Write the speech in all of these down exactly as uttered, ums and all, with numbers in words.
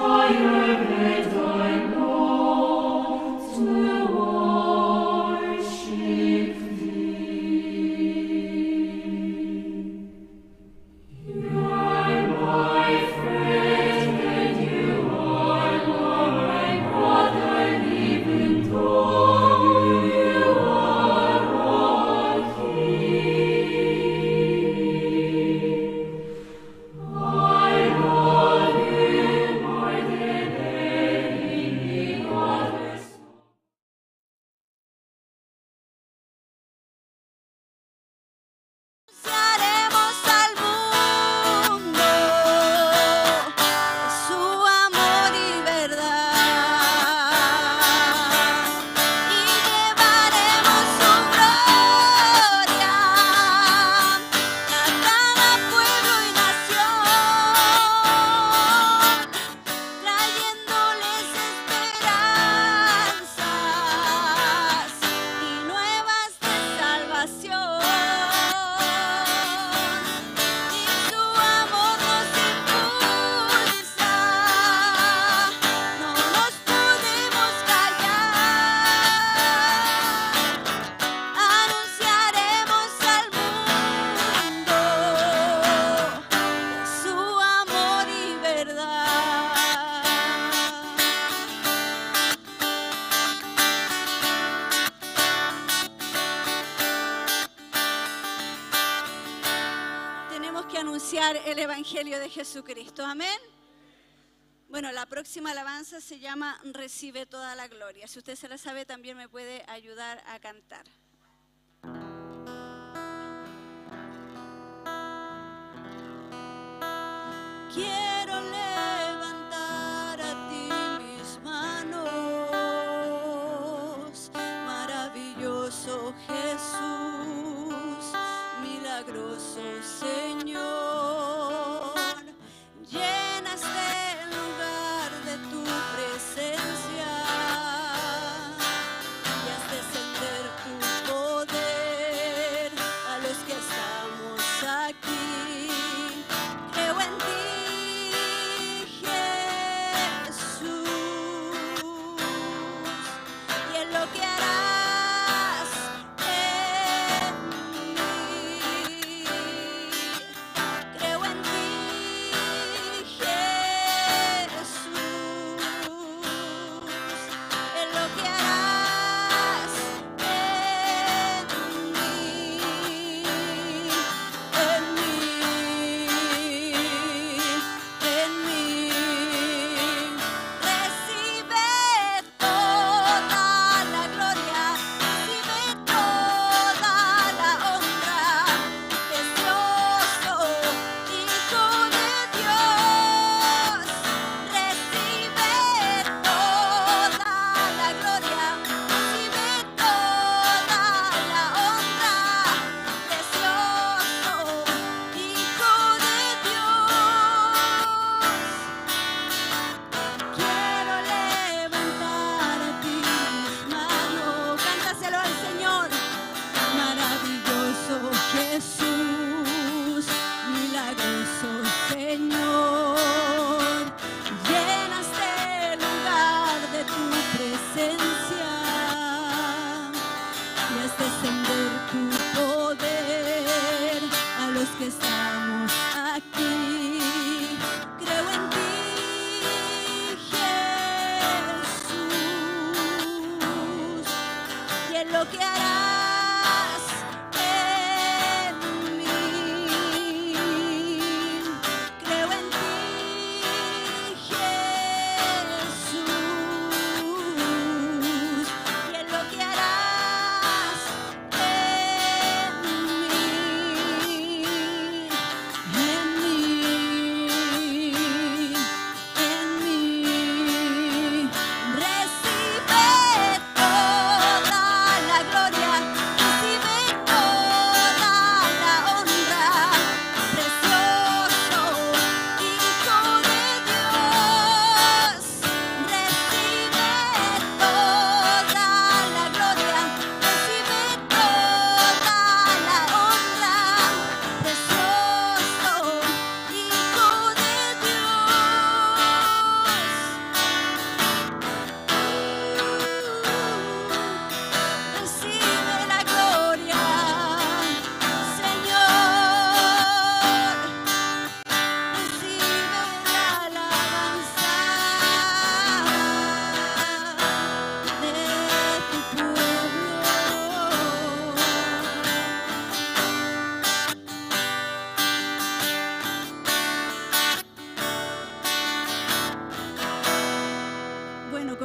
I am at thy court to worship thee. You are my friend and you are my brother, even though you are a king. I love you more than any other. Anunciaremos al mundo su amor y verdad, y llevaremos su gloria a cada pueblo y nación, trayéndoles esperanzas y nuevas de salvación. Y su amor nos impulsa, no nos podemos callar. Anunciaremos al mundo su amor y verdad. Tenemos que anunciar el evangelio de Jesucristo. Amén. Bueno, la próxima alabanza se llama Recibe toda la gloria. Si usted se la sabe, también me puede ayudar a cantar. Quiero levantar a ti mis manos, maravilloso Jesús, milagroso Señor. Llenaste el lugar de tu presencia y haz descender tu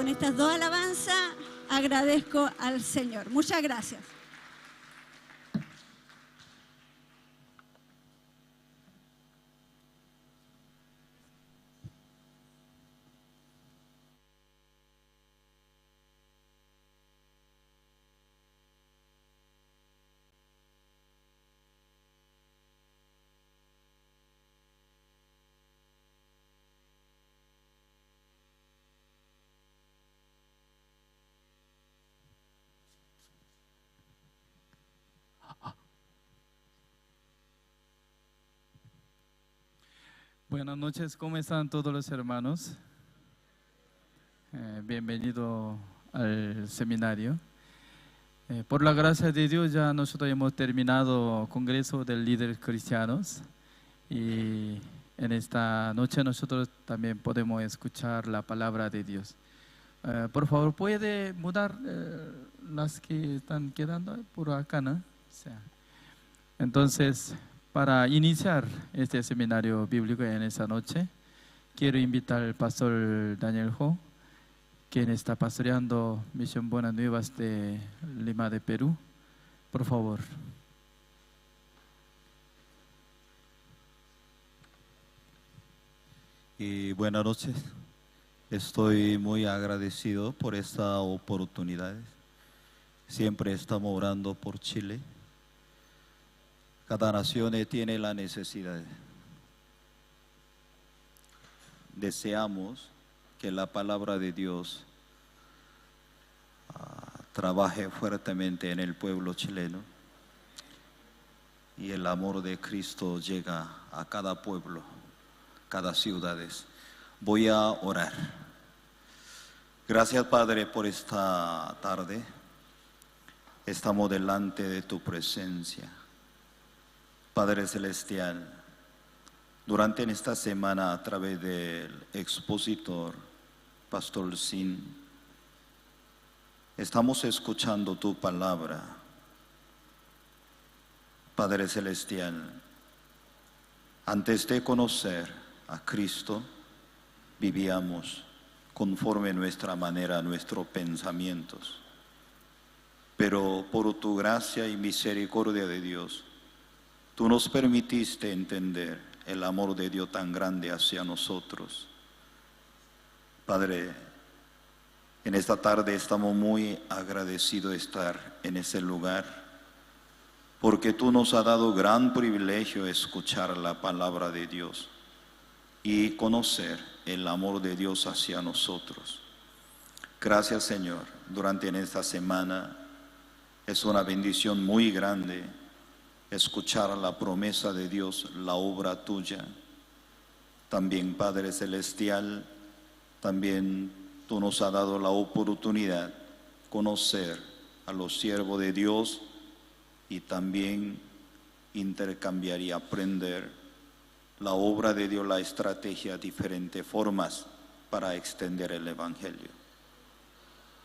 Con estas dos alabanzas agradezco al Señor. Muchas gracias. Buenas noches, ¿cómo están todos los hermanos? Eh, bienvenido al seminario. Eh, por la gracia de Dios, ya nosotros hemos terminado Congreso de Líderes Cristianos y en esta noche nosotros también podemos escuchar la palabra de Dios. Eh, por favor, ¿puede mudar, eh, las que están quedando por acá, no? O sea, entonces, para iniciar este seminario bíblico en esta noche, quiero invitar al pastor Daniel Ho, quien está pastoreando Misión Buenas Nuevas de Lima de Perú. Por favor. Y buenas noches. Estoy muy agradecido por esta oportunidad. Siempre estamos orando por Chile. Cada nación, eh, tiene la necesidad. Deseamos que la palabra de Dios, ah, trabaje fuertemente en el pueblo chileno y el amor de Cristo llega a cada pueblo, cada ciudades. Voy a orar. Gracias, Padre, por esta tarde. Estamos delante de tu presencia. Padre Celestial, durante esta semana, a través del expositor, Pastor Sin, estamos escuchando tu palabra. Padre Celestial, antes de conocer a Cristo, vivíamos conforme nuestra manera, nuestros pensamientos. Pero por tu gracia y misericordia de Dios, tú nos permitiste entender el amor de Dios tan grande hacia nosotros. Padre, en esta tarde estamos muy agradecidos de estar en ese lugar, porque tú nos has dado gran privilegio escuchar la palabra de Dios y conocer el amor de Dios hacia nosotros. Gracias, Señor, durante en esta semana. Es una bendición muy grande escuchar la promesa de Dios, la obra tuya. También, Padre Celestial, también tú nos has dado la oportunidad conocer a los siervos de Dios y también intercambiar y aprender la obra de Dios, la estrategia, diferentes formas para extender el evangelio.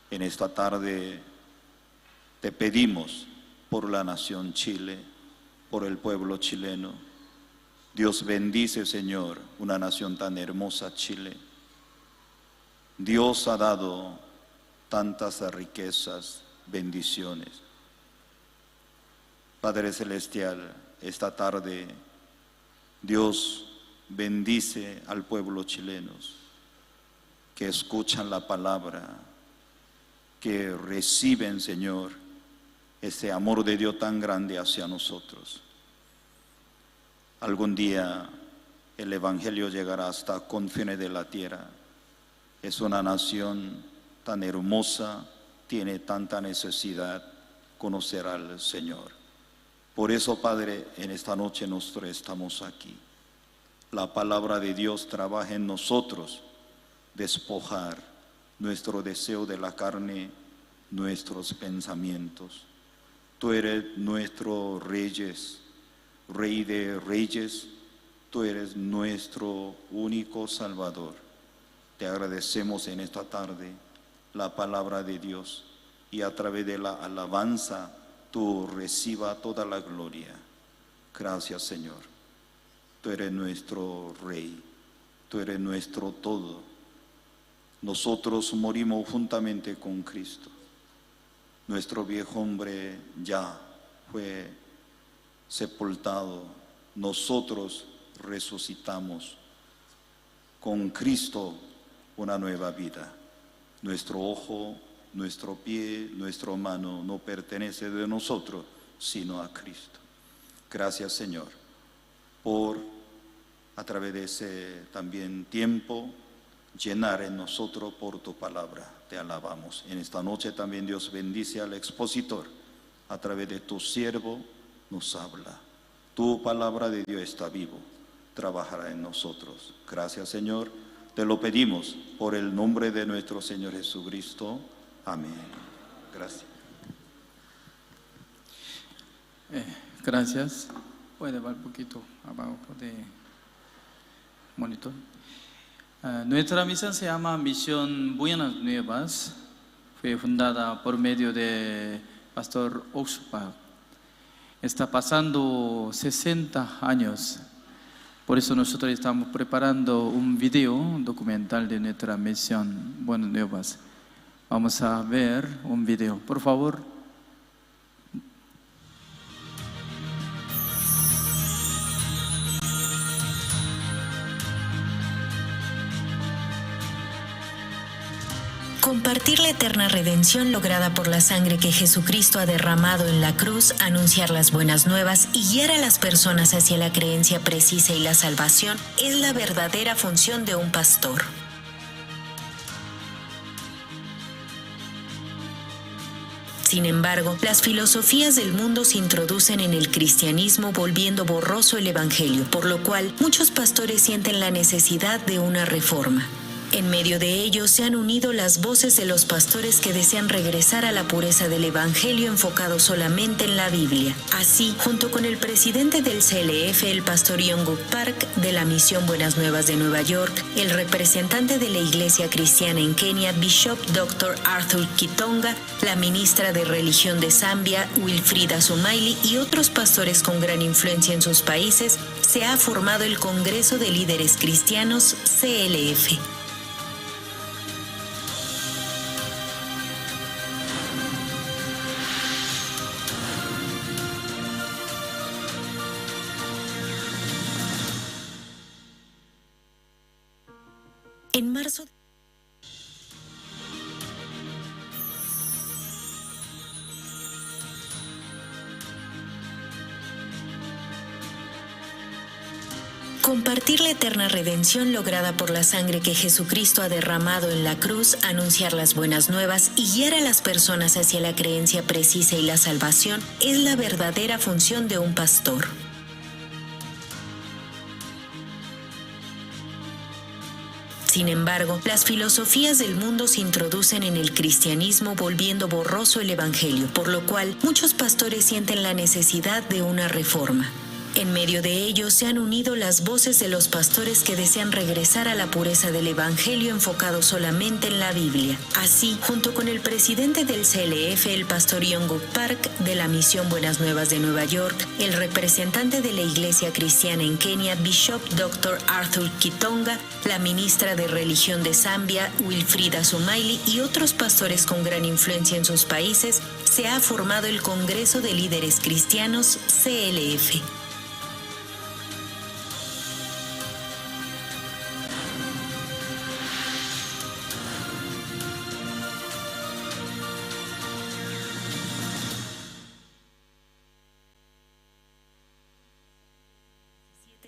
En esta tarde te pedimos por la nación Chile, por el pueblo chileno. Dios bendice, Señor, una nación tan hermosa, Chile. Dios ha dado tantas riquezas, bendiciones. Padre Celestial, esta tarde, Dios bendice al pueblo chileno que escuchan la palabra, que reciben, Señor, ese amor de Dios tan grande hacia nosotros. Algún día el evangelio llegará hasta confines de la tierra. Es una nación tan hermosa, tiene tanta necesidad conocer al Señor. Por eso, Padre, en esta noche nosotros estamos aquí. La palabra de Dios trabaja en nosotros, despojar nuestro deseo de la carne, nuestros pensamientos. Tú eres nuestro reyes, Rey de reyes, tú eres nuestro único Salvador. Te agradecemos en esta tarde la palabra de Dios y a través de la alabanza tú reciba toda la gloria. Gracias, Señor. Tú eres nuestro Rey, tú eres nuestro todo. Nosotros morimos juntamente con Cristo. Nuestro viejo hombre ya fue sepultado. Nosotros resucitamos con Cristo una nueva vida. Nuestro ojo, nuestro pie, nuestra mano no pertenece de nosotros, sino a Cristo. Gracias, Señor, por, a través de ese también tiempo, llenar en nosotros por tu palabra. Te alabamos. En esta noche también, Dios, bendice al expositor. A través de tu siervo nos habla. Tu palabra de Dios está vivo, trabajará en nosotros. Gracias, Señor. Te lo pedimos por el nombre de nuestro Señor Jesucristo. Amén. Gracias. Eh, gracias. Puede bajar un poquito abajo de monitor. Ah, nuestra misión se llama Misión Buenas Nuevas. Fue fundada por medio de Pastor Oxford. Está pasando sesenta años. Por eso nosotros estamos preparando un video documental de nuestra misión Buenas Nuevas. Vamos a ver un video, por favor. Compartir la eterna redención lograda por la sangre que Jesucristo ha derramado en la cruz, anunciar las buenas nuevas y guiar a las personas hacia la creencia precisa y la salvación es la verdadera función de un pastor. Sin embargo, las filosofías del mundo se introducen en el cristianismo, volviendo borroso el evangelio, por lo cual muchos pastores sienten la necesidad de una reforma. En medio de ello se han unido las voces de los pastores que desean regresar a la pureza del evangelio enfocado solamente en la Biblia. Así, junto con el presidente del C L F, el pastor Yonguk Park, de la Misión Buenas Nuevas de Nueva York, el representante de la Iglesia Cristiana en Kenia, Bishop doctor Arthur Kitonga, la ministra de Religión de Zambia, Wilfrida Sumaili, y otros pastores con gran influencia en sus países, se ha formado el Congreso de Líderes Cristianos, C L F. En marzo. Compartir la eterna redención lograda por la sangre que Jesucristo ha derramado en la cruz, anunciar las buenas nuevas y guiar a las personas hacia la creencia precisa y la salvación es la verdadera función de un pastor. Sin embargo, las filosofías del mundo se introducen en el cristianismo, volviendo borroso el evangelio, por lo cual muchos pastores sienten la necesidad de una reforma. En medio de ello se han unido las voces de los pastores que desean regresar a la pureza del evangelio enfocado solamente en la Biblia. Así, junto con el presidente del C L F, el pastor Yonguk Park, de la Misión Buenas Nuevas de Nueva York, el representante de la Iglesia Cristiana en Kenia, Bishop doctor Arthur Kitonga, la ministra de Religión de Zambia, Wilfrida Sumaili, y otros pastores con gran influencia en sus países, se ha formado el Congreso de Líderes Cristianos, C L F.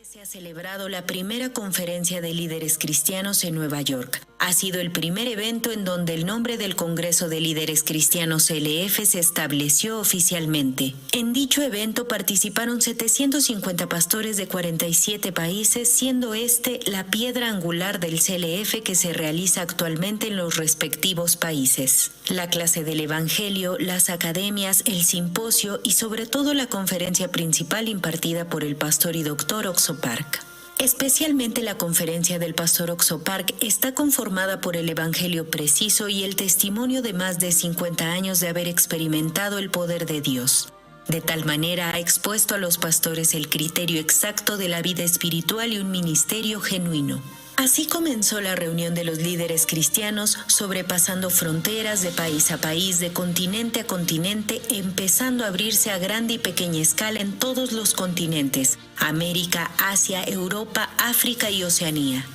Se ha celebrado la primera conferencia de líderes cristianos en Nueva York. Ha sido el primer evento en donde el nombre del Congreso de Líderes Cristianos, C L F, se estableció oficialmente. En dicho evento participaron setecientos cincuenta pastores de cuarenta y siete países, siendo este la piedra angular del C L F que se realiza actualmente en los respectivos países. La clase del Evangelio, las academias, el simposio y sobre todo la conferencia principal impartida por el pastor y doctor Oxo Park. Especialmente la conferencia del pastor Oxo Park está conformada por el evangelio preciso y el testimonio de más de cincuenta años de haber experimentado el poder de Dios. De tal manera ha expuesto a los pastores el criterio exacto de la vida espiritual y un ministerio genuino. Así comenzó la reunión de los líderes cristianos, sobrepasando fronteras, de país a país, de continente a continente, empezando a abrirse a grande y pequeña escala en todos los continentes: América, Asia, Europa, África y Oceanía.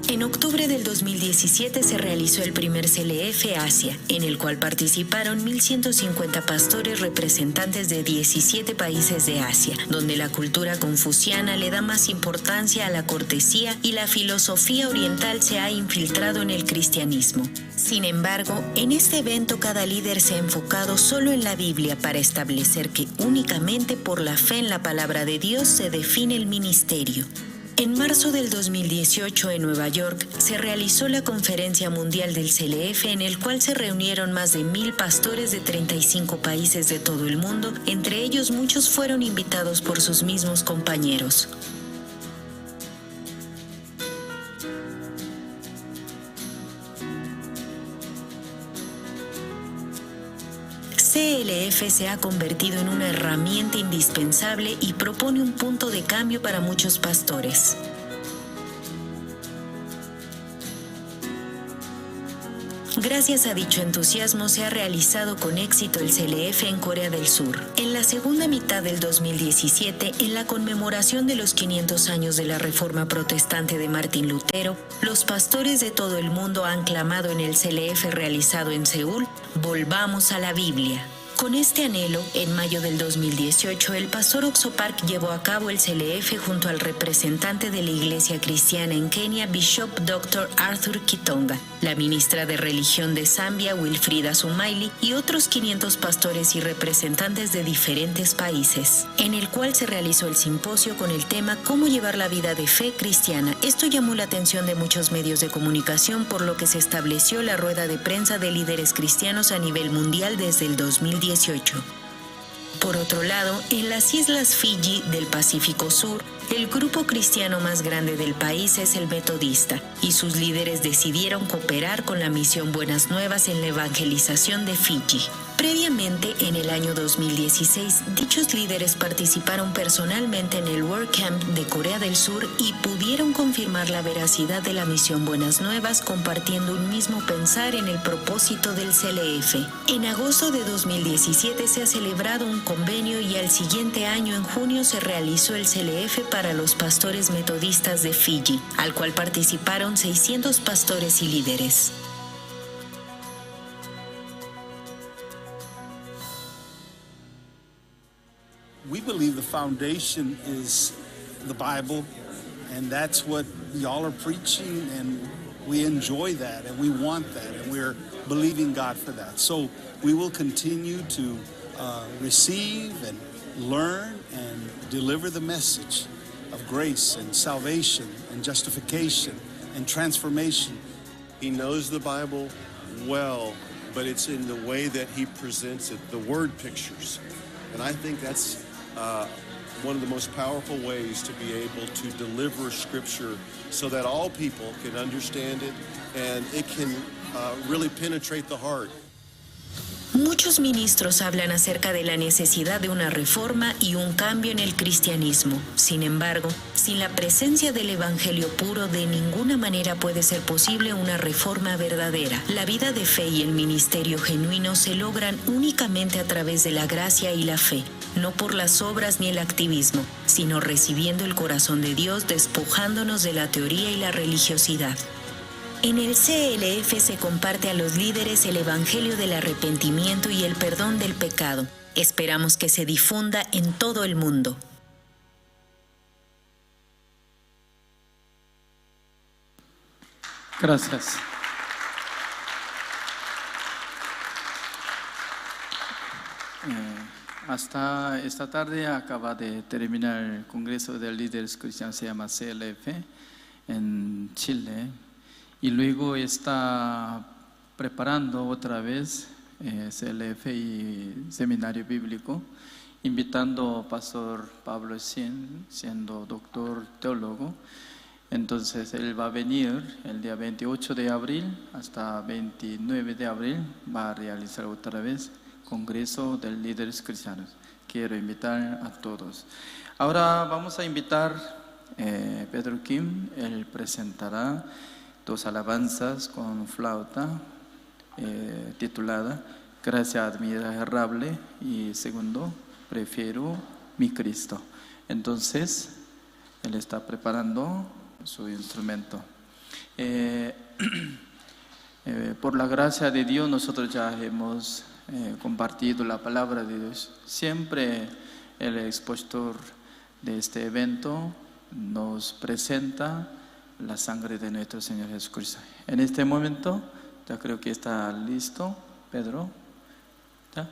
En octubre del dos mil diecisiete se realizó el primer C L F Asia, en el cual participaron mil ciento cincuenta pastores representantes de diecisiete países de Asia, donde la cultura confuciana le da más importancia a la cortesía y la filosofía oriental se ha infiltrado en el cristianismo. Sin embargo, en este evento cada líder se ha enfocado solo en la Biblia para establecer que únicamente por la fe en la palabra de Dios se define el ministerio. En marzo del dos mil dieciocho, en Nueva York, se realizó la Conferencia Mundial del C L F, en el cual se reunieron más de mil pastores de treinta y cinco países de todo el mundo, entre ellos muchos fueron invitados por sus mismos compañeros. C L F se ha convertido en una herramienta indispensable y propone un punto de cambio para muchos pastores. Gracias a dicho entusiasmo se ha realizado con éxito el C L F en Corea del Sur. En la segunda mitad del dos mil diecisiete, en la conmemoración de los quinientos años de la Reforma Protestante de Martín Lutero, los pastores de todo el mundo han clamado en el C L F realizado en Seúl: "Volvamos a la Biblia". Con este anhelo, en mayo del dos mil dieciocho, el pastor Oxo Park llevó a cabo el C L F junto al representante de la Iglesia Cristiana en Kenia, Bishop doctor Arthur Kitonga, la ministra de Religión de Zambia, Wilfrida Sumaili, y otros quinientos pastores y representantes de diferentes países, en el cual se realizó el simposio con el tema "Cómo llevar la vida de fe cristiana". Esto llamó la atención de muchos medios de comunicación, por lo que se estableció la rueda de prensa de líderes cristianos a nivel mundial desde el dos mil dieciocho. Por otro lado, en las islas Fiji del Pacífico Sur, el grupo cristiano más grande del país es el Metodista, y sus líderes decidieron cooperar con la Misión Buenas Nuevas en la evangelización de Fiji. Previamente, en el año dos mil dieciséis, dichos líderes participaron personalmente en el World Camp de Corea del Sur y pudieron confirmar la veracidad de la Misión Buenas Nuevas, compartiendo un mismo pensar en el propósito del C L F. En agosto de dos mil diecisiete se ha celebrado un convenio y al siguiente año, en junio, se realizó el C L F para los pastores metodistas de Fiji, al cual participaron seiscientos pastores y líderes. We believe the foundation is the Bible, and that's what y'all are preaching, and we enjoy that, and we want that, and we're believing God for that. So we will continue to uh, receive and learn and deliver the message of grace and salvation and justification and transformation. He knows the Bible well, but it's in the way that he presents it, the word pictures. And I think that's uh, one of the most powerful ways to be able to deliver Scripture so that all people can understand it and it can uh, really penetrate the heart. Muchos ministros hablan acerca de la necesidad de una reforma y un cambio en el cristianismo. Sin embargo, sin la presencia del evangelio puro, de ninguna manera puede ser posible una reforma verdadera. La vida de fe y el ministerio genuino se logran únicamente a través de la gracia y la fe, no por las obras ni el activismo, sino recibiendo el corazón de Dios, despojándonos de la teoría y la religiosidad. En el C L F se comparte a los líderes el evangelio del arrepentimiento y el perdón del pecado. Esperamos que se difunda en todo el mundo. Gracias. Eh, hasta esta tarde acaba de terminar el Congreso de Líderes Cristianos, se llama C L F, en Chile, y luego está preparando otra vez eh, C L F y Seminario Bíblico, invitando a Pastor Pablo Shin, siendo doctor teólogo, Entonces, él va a venir el día veintiocho de abril hasta veintinueve de abril, va a realizar otra vez Congreso de Líderes Cristianos. Quiero invitar a todos. Ahora vamos a invitar eh, Pedro Kim, él presentará dos alabanzas con flauta eh, titulada Gracia Admirable y segundo, Prefiero mi Cristo. Entonces, él está preparando su instrumento. Eh, eh, por la gracia de Dios, nosotros ya hemos eh, compartido la palabra de Dios. Siempre el expositor de este evento nos presenta la sangre de nuestro Señor Jesucristo. En este momento, ya creo que está listo, Pedro. ¿Ya?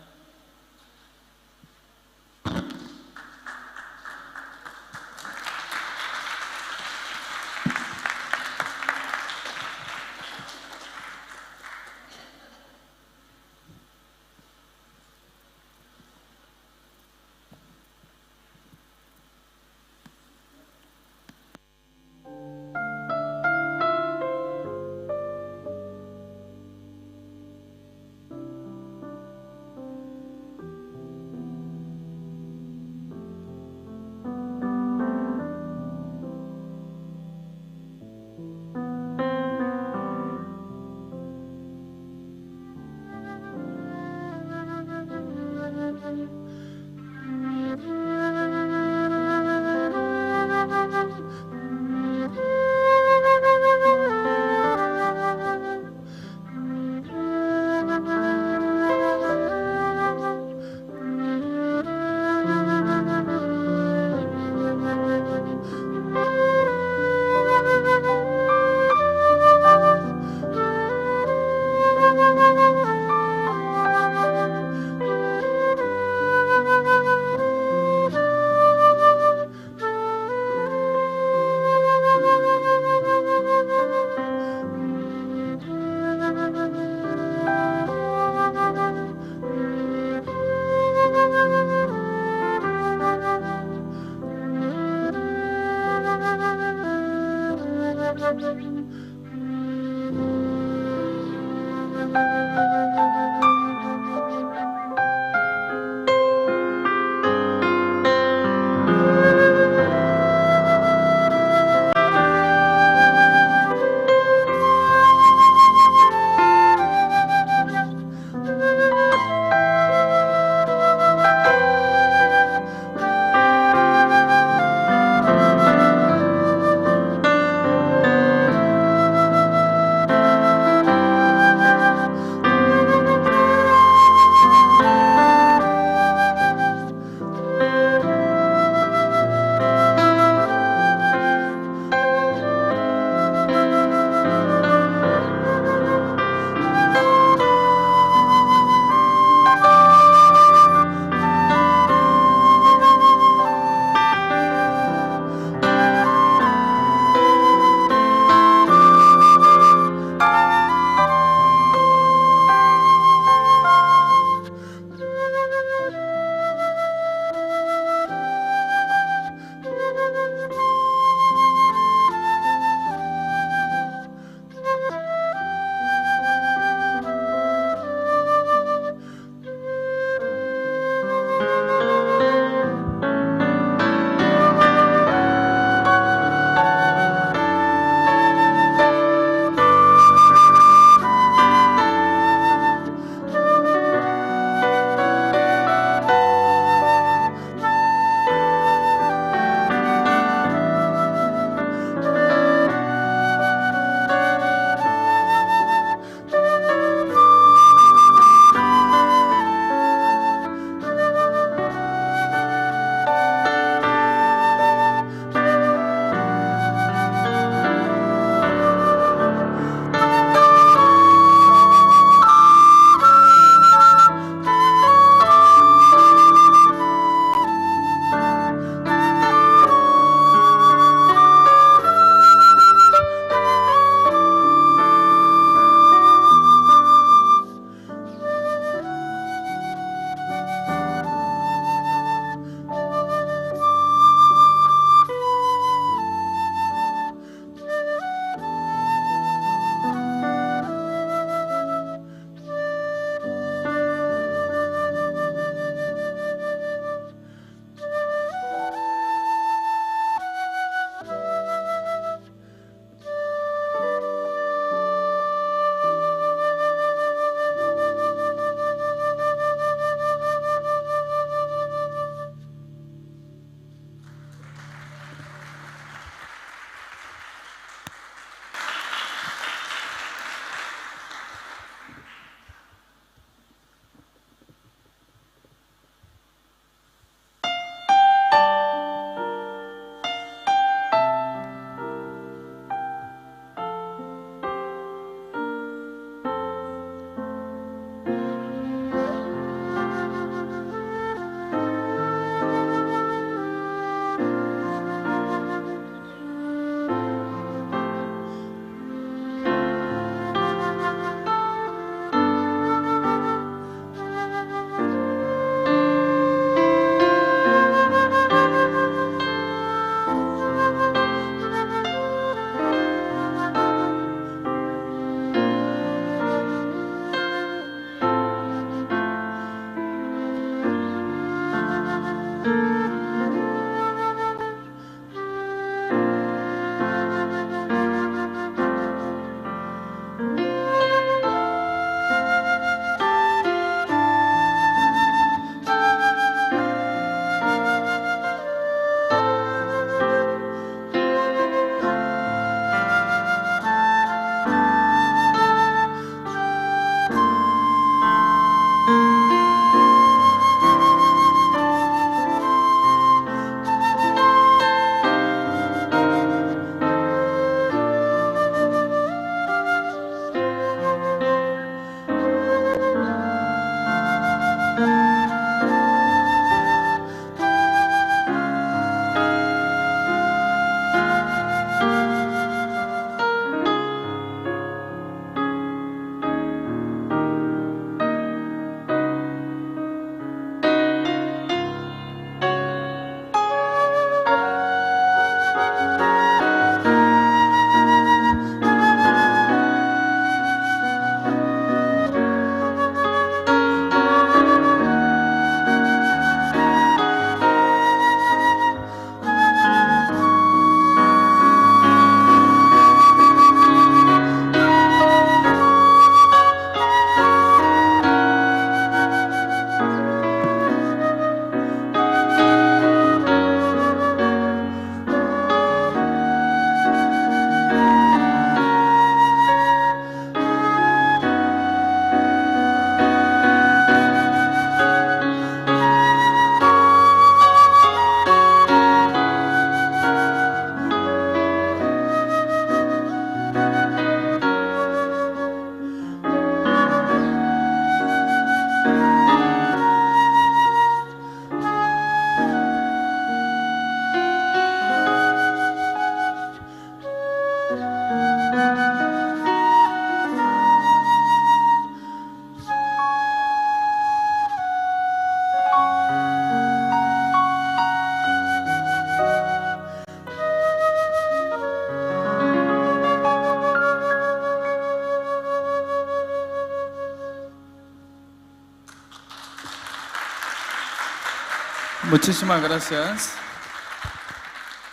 Muchísimas gracias.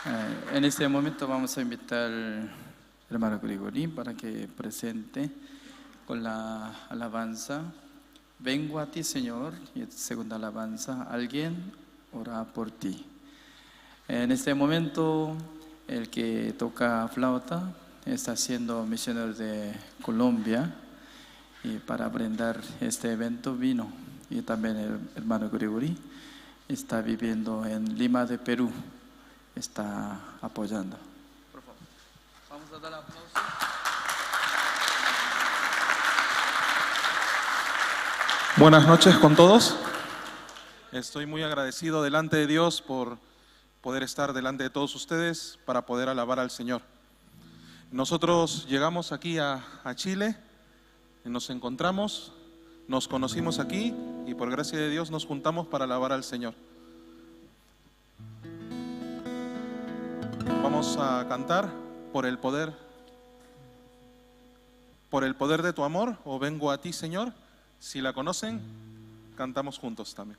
Eh, en este momento vamos a invitar al hermano Gregory para que presente con la alabanza Vengo a ti, Señor, y segunda alabanza, Alguien ora por ti. En este momento, el que toca flauta está siendo misionero de Colombia y para brindar este evento vino. Y también el hermano Gregory está viviendo en Lima de Perú, está apoyando. Por favor. Vamos a dar aplauso. Buenas noches con todos. Estoy muy agradecido delante de Dios por poder estar delante de todos ustedes para poder alabar al Señor. Nosotros llegamos aquí a, a Chile, nos encontramos, nos conocimos aquí y por gracia de Dios nos juntamos para alabar al Señor. Vamos a cantar por el poder, por el poder de tu amor, o Vengo a ti, Señor. Si la conocen, cantamos juntos también.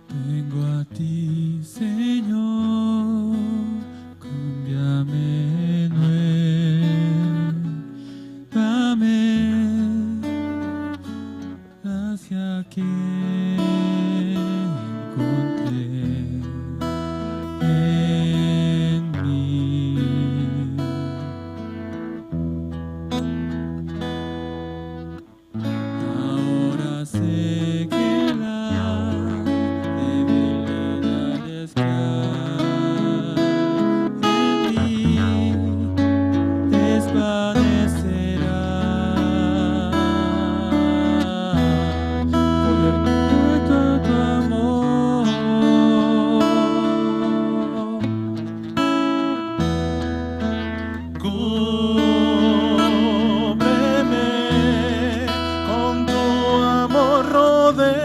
Vengo a ti, Señor, cámbiame, nuévame, gracia que encontré en mí. Ahora sé que la debilidad es que en mí desvanecerá por el poder de tu amor. Cúbreme con tu amor, rodéame,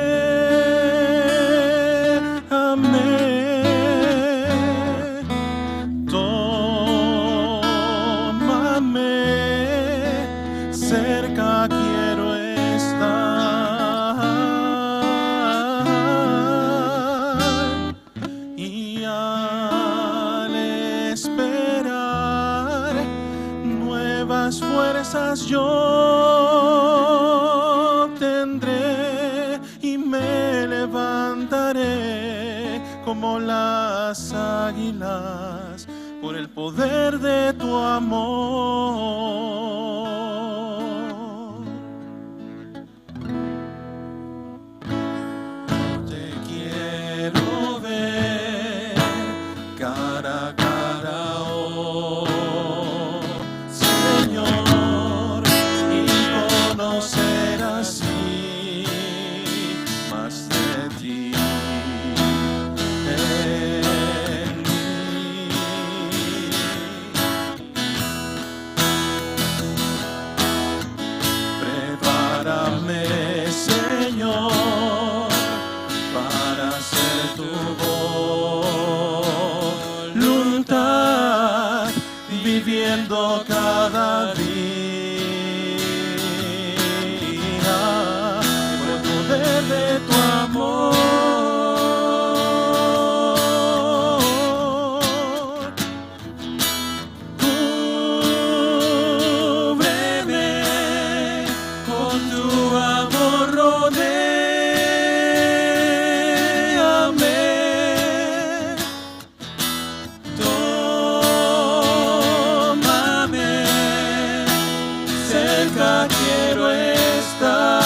tómame, cerca quiero estar. Y al esperar nuevas fuerzas yo tendré y me levantaré como las águilas por el poder de tu amor. Te quiero ver cara a cara, oh Señor, y conocer así más de ti en mí. Prepárame, Señor, para hacer tu voluntad, viviendo cada día por el poder de tu amor. Cúbreme con tu amor, rodéame, tómame, cerca quiero estar.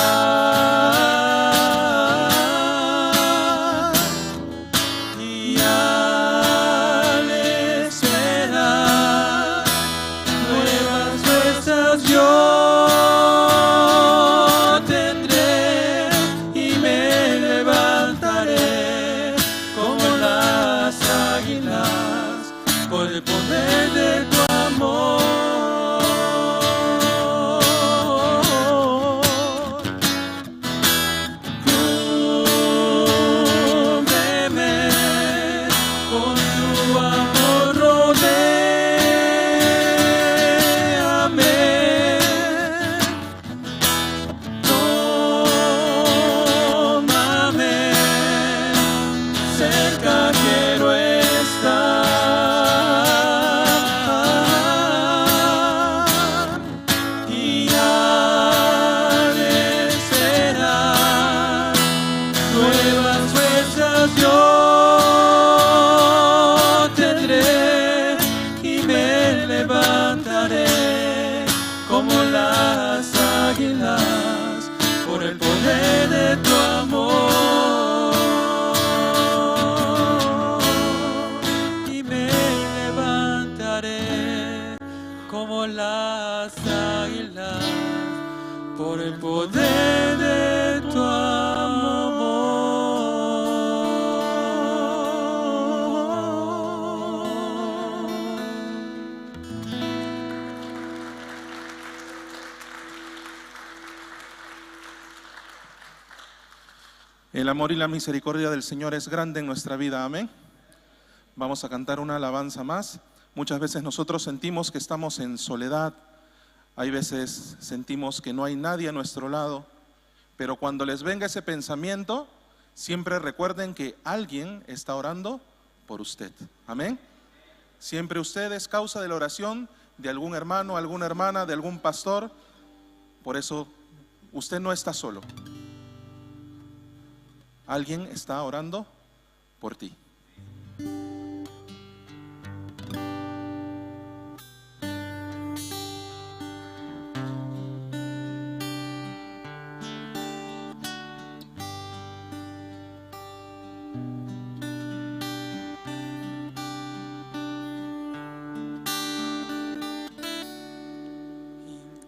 Y al esperar nuevas fuerzas yo tendré y me levantaré como las águilas por el poder de tu amor. Cúbreme con tu amor, rodéame, Como las águilas, por el poder de tu amor. El amor y la misericordia del Señor es grande en nuestra vida. Amén. Vamos a cantar una alabanza más. Muchas veces nosotros sentimos que estamos en soledad. Hay veces sentimos que no hay nadie a nuestro lado. Pero cuando les venga ese pensamiento, siempre recuerden que alguien está orando por usted. Amén. Siempre usted es causa de la oración de algún hermano, alguna hermana, de algún pastor. Por eso, usted no está solo. Alguien está orando por ti.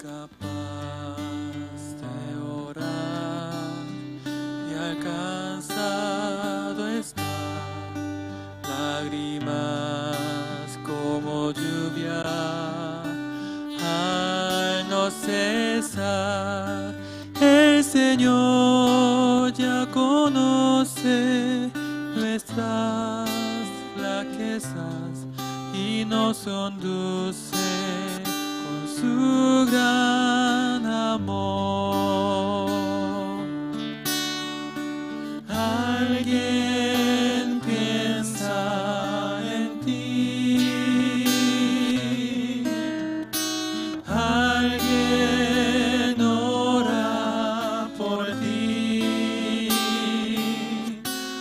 Capaz de orar y alcanzado está, lágrimas como lluvia al no cesar. El Señor ya conoce nuestras flaquezas y nos conduce con su gran amor. Alguien piensa en ti. Alguien ora por ti.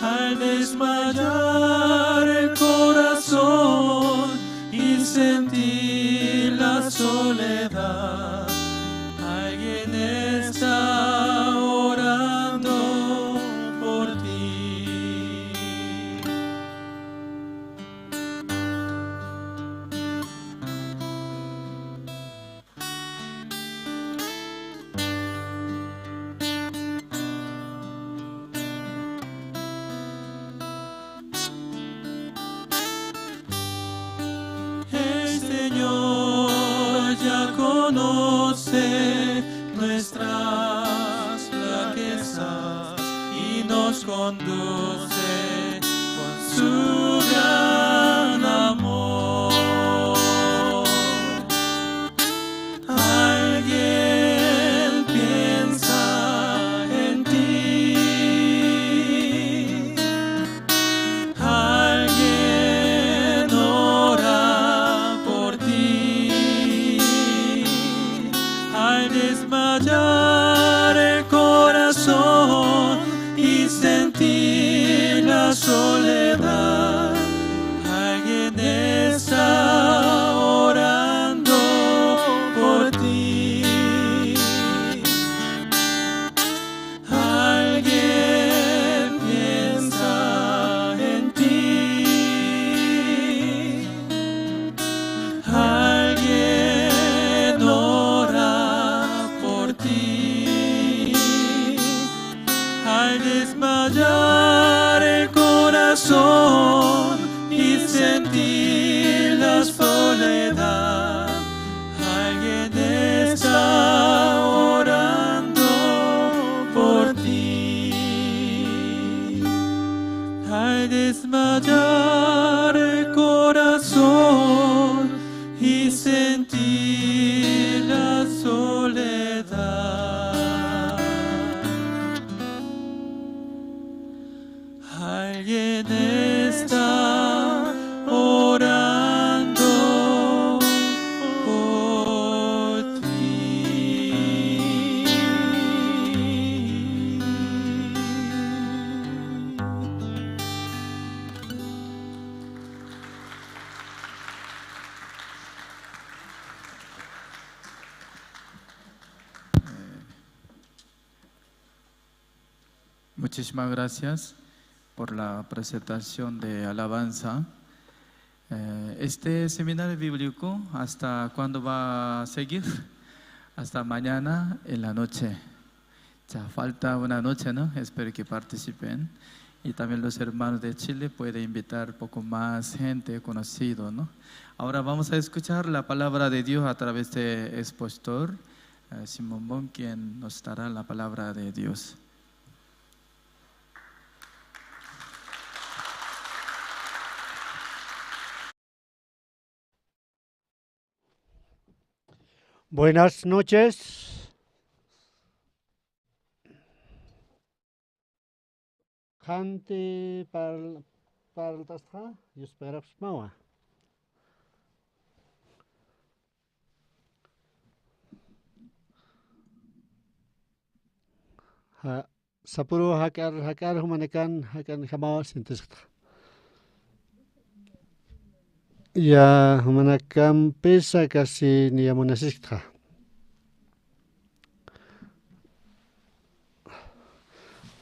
Al desmayar el corazón y sentir la soledad, alguien está orando por ti. El Señor ya conoce nuestras flaquezas y nos conduce con su gran amor. Alguien piensa en ti. Alguien ora por ti. Al desmayar el corazón y sentir la soledad, alguien está orando por ti. Alguien piensa en ti. Alguien ora por ti. Al desmayar el corazón y sentir la soledad, alguien está orando por ti. Al desmayar el corazón y sentir la soledad, alguien está orando por ti. Muchísimas gracias por la presentación de alabanza. Eh, este seminario bíblico, ¿hasta cuándo va a seguir? Hasta mañana en la noche. Ya falta una noche, ¿no? Espero que participen. Y también los hermanos de Chile pueden invitar poco más gente conocido, ¿no? Ahora vamos a escuchar la palabra de Dios a través de expositor, eh, Simón Bon, quien nos dará la palabra de Dios. Buenas noches. Qhanti parl-, parlt'astxa, yuspagarapxsmawa. Ja, sapüru jak'ar, jak'ar jumanakan, jak'anjamawa sientesktxa. Ya, jumanakampisa casi niya munasisktxa.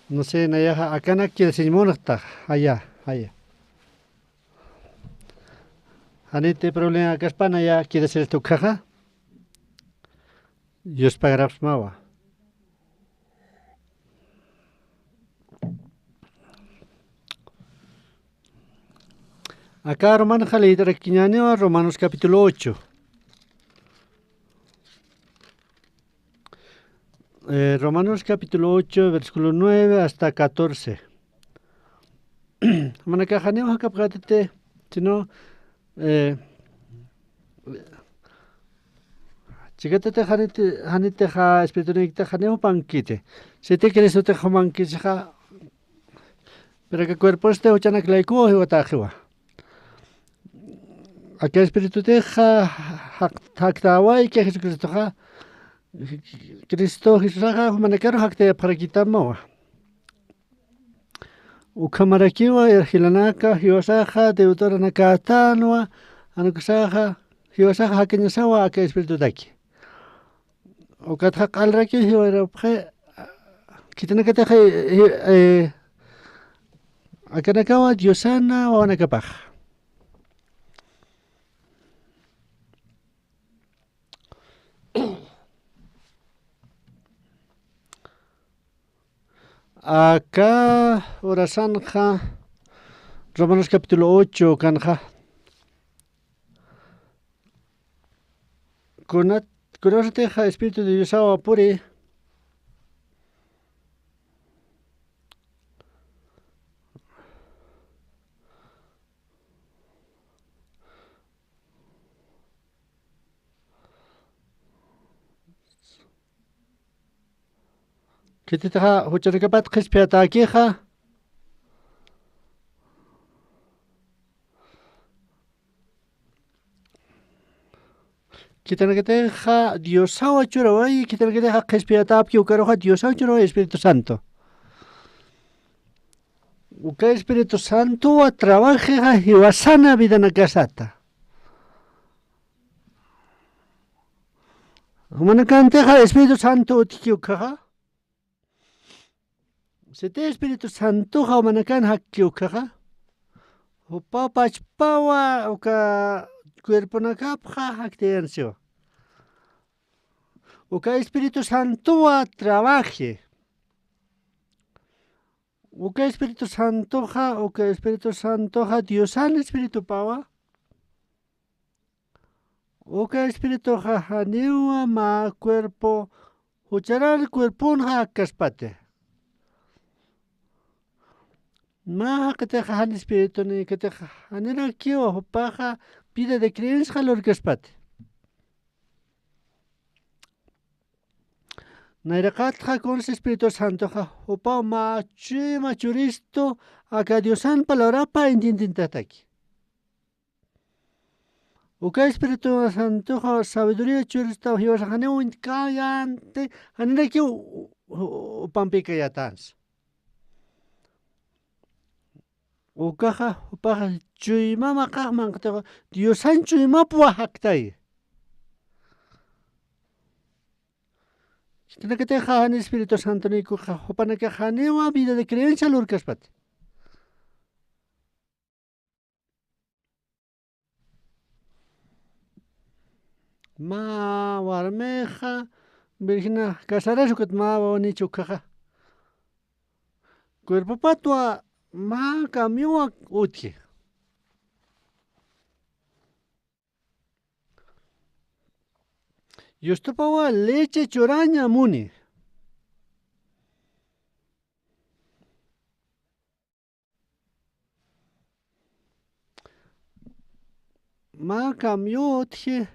No sé, nayaxa akanak quedasiñ munxta, jaya, jaya. Janiti problema akaspa naya quedasirist ukhaxa. Yuspagarapxsmawa. Aka Romanxa liyt'arakiñäniwa, Romanos capítulo ocho. Eh, Romanos capítulo ocho, versículo nueve hasta catorce. Jumanakax janiw jakapkätati, sino, eh, chikatatix janiti, janitixa espiritunïktix janiw jupankiti. Siti Cristotix jumankisixa, pero aka cuerposti juchanak laykuw jiwatäxiwa. Aka espiritutixa jak-, jaktäwayki Jesucristoxa, Cristo Jesusaxa jumanakaru jaktayapxarakitamawa. Ukhamarakiwa, jilanaka, jiwasaxa, deudoranakätanwa, jan ukasaxa, jiwasaxa jakañasawa aka espiritutaki. Ukatxa q'alraki jiwarapxi, khitinakatix, eh, eh, akanakawa Diosana wawanakapax. Aka urasanxa, Romanos capítulo ocho kanxa. Kunat, kunasatixa Espíritu de Diosawa puri. Khititixa juchanakapat qhispiyatäkixa. Khitinakatixa Diosawa churawayi, khitinakatixa qhispiyatäpki ukaruxa Diosawa churawayi Espíritu Santo. Uka Espíritu Santowa trabajixa jiwasana vidanakasata. Jumanakantixa Espíritu Santo utjki ukkhaxa. Siti Espíritu Santoxa jumanakan jakki ukkhaxa. Jupa pachpawa uka cuerponakapxa jaktayansiwa. Uka Espíritu Santowa trabaji. Uka Espíritu Santoxa, uka Espíritu Santoxa Diosan Espiritupawa. Uka Espirituxa janiwa mä cuerpo, jucharar cuerponxa akkaspati. Mä jaqitixa jan espiritunïkatixa janirakiwa, jupaxa vida de creencia lurkaspati. Nayraqatxa kuns Espíritu Santoxa jupaw mä chuyma churistu aka Diosan palabrapa entiendentataki. Uka Espíritu Santoxa sabiduría churistaw jiwasax janiw uñtkayanti, janirakiw jupampïkayätansa. Ukaxa, jupaxa chuyma maqax manq'tix Diosan chuymapwa jaktay. Khitinakatixa jan Espíritu Santonïkuxa jupanakax janiwa vida de creencia lurkaspati. Mä warmixa, virgen casarasï ukat mä wawanicha ukhaxa. Cuerpopatwa mä cambiowa utji. Yustupawa leche churaña muni. Mä cambio utji.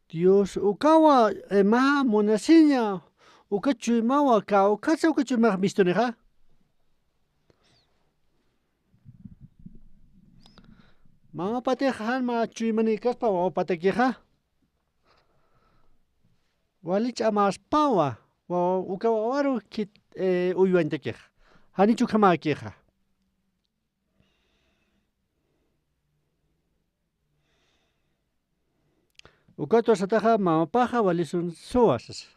Dios ukawa, eh, mä munasiña, uka chuymawa, kawkhatsa uka chuymax mistunixa. Mamapatixa jan mä chuymanikaspa wawapatakixa. Wali ch'amaspawa, wa-, uka wawaru khit-, eh, uywañtakixa. Janich ukhamäkixa. Ukatwa sataxa mamapaxa walisun suwa sasa.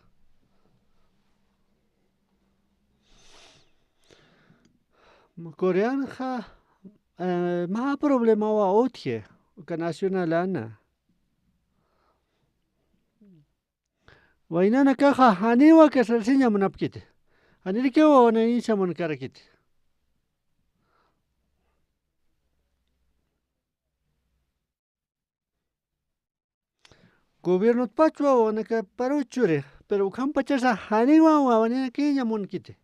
Coreanxa, eh, mä problemawa utji, uka nacionalana. Waynanakaxa janiwa casarasiña munapkiti. Janirakiw wawanïñsa munkarakiti. Gobiernotpachwa wawanakaparu churi, pero ukhampachasa janiwa wawanïñakiña munkiti.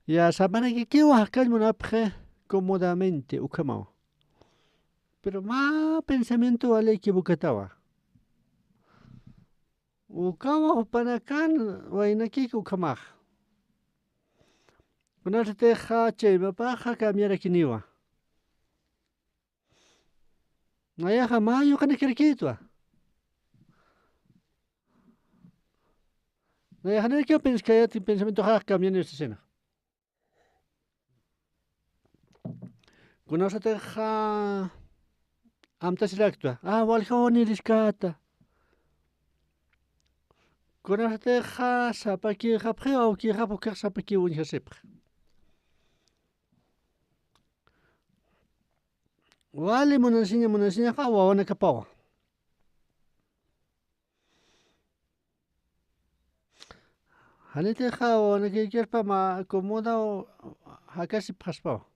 Ya, samanakikiwa jakañ munapxi cómodamente ukhamawa. Pero mä pensamiento wali equivocatawa. Ukawa jupanakan waynakiki ukhamax. Kunasatixa chaymapaxa cambiarakiniwa. Nayaxa mä yuqanakirkitwa. Nayaxa nirkiw penskayat pensamientoxa cambiani usasina. Kunasatixa amtasiraktwa. Ah, waljaw niriskata. Kunasatixa sapakixapxi, awkixapxi, ukax sapakiw uñjasipxi. Wali munasiña, munasiñaxa wawanakapawa. Janitixa wawanakikirpa mä acomodaw jakasipxaspawa.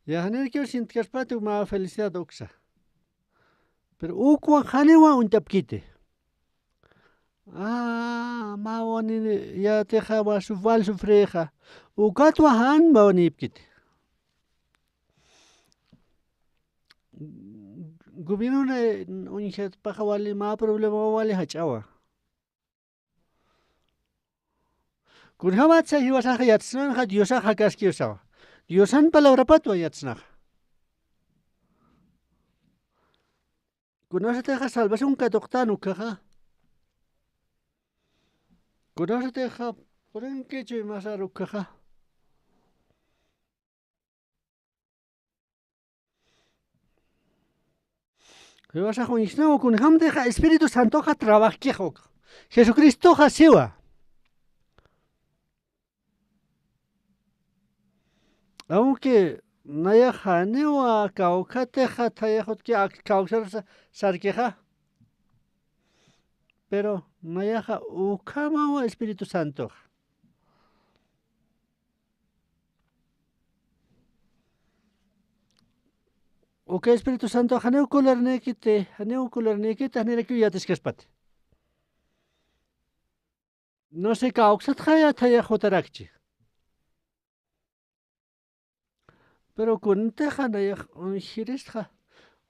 Ya, janirakiw sientkaspatik mä felicidad uksa. Pero ukwa janiwa uñtapkiti. Ah, mä wawani yatixa wa suf-, wal sufrixa. Ukatwa jan wawanïpkiti. Gobiernon uñjatpaxa wali mä problema wali jach'awa. Kunjamatsa jiwasaxa yatsnanxa Diosax jakaskiw sawa. Diosan palabrapatwa yatsnaxa. Kunasatixa salvación katuqtan ukhaxa. Kunasatixa purinki chuymasar ukhaxa. Jiwasax uñjsnaw, kunjamtixa Espíritu Santoxa trabajkixa uk. Jesucristoxa siwa. Aunque nayax janiwa kawkhatixa thayaxutki ak-, kawksar sa-, sarkixa. Pero nayaxa ukhamawa Espíritu Santoxa. Uka Espíritu Santo janiw kularnïkiti, janiw kularnïkiti, janirakiw yatiskaspati. No sé, kawksatxa ya thayax jutarakchi. Pero kuntixa nayax uñjiristxa,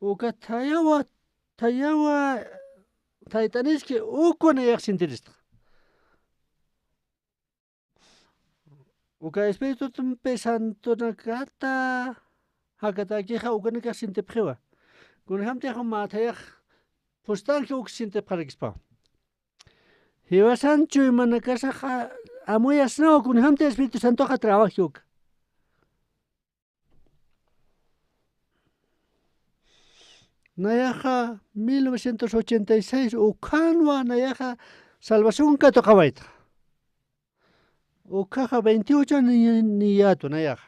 uka thayawa, thayawa, thayt'aniski, uka nayax sintiristxa. Uka Espiritumpi Santonakata jakatäkixa ukanakax sintipxiwa. Kunjamtix mä thayax phustanki uk sintipxarakispawa. Jiwasan chuymanakasaxa amuyasnawa kunjamti Espíritu Santoxa trabajki uka. Nayaxa mil novecientos ochenta y seis ukhanwa nayaxa salvación katuqawaytxa. Ukhaxa veintiocho ni, niyatu nayaxa.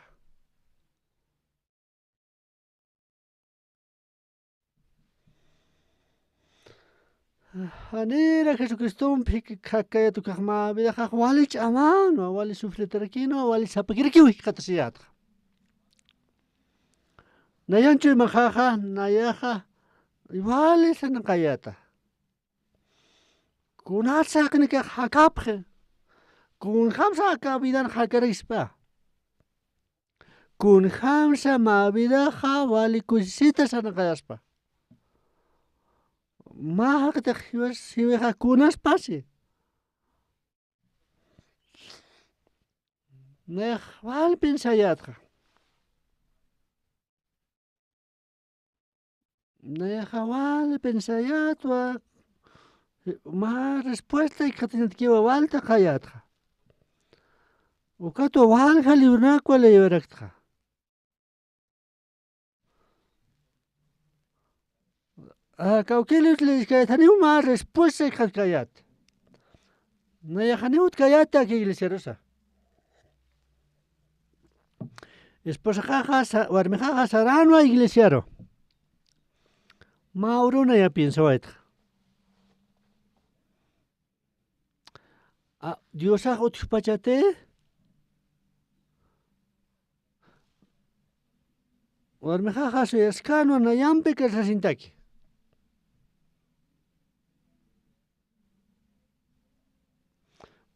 Janira Jesucristompi khakayat ukax mä vidaxax wali ch'amanwa, wali sufritarakinwa, wali sapakirakiw jikxatasiyätxa. Nayan chuymaxaxa, nayaxa, wali sarnaqayäta. Kunatsa jaqinakax jakapxi. Kunjamsa aka vidan jakarispa. Kunjamsa mä vidaxa wali kusisita sarnaqayaspa. Mä jaqitix jiwas jiwixa kunaspasi. Nayax wal pensayätxa. Nayaxa wal pensayätwa. Mä respuesta jikxatañatkiwa wal taqayätxa. Ukatwa walja libronakwa leewayaraktxa. A, kawkïr libros leeyaskäyät janiw mä respuesta jikxatkayät. Nayax janiw utjkayät aka iglesiarusa. Esposaxaxa sa-, warmixaxa saränwa iglesiaru. Mä urunaya piensawaytxa. A, Diosax utjpachati. Warmixaxa suyaskänwa nayampi casasintaki.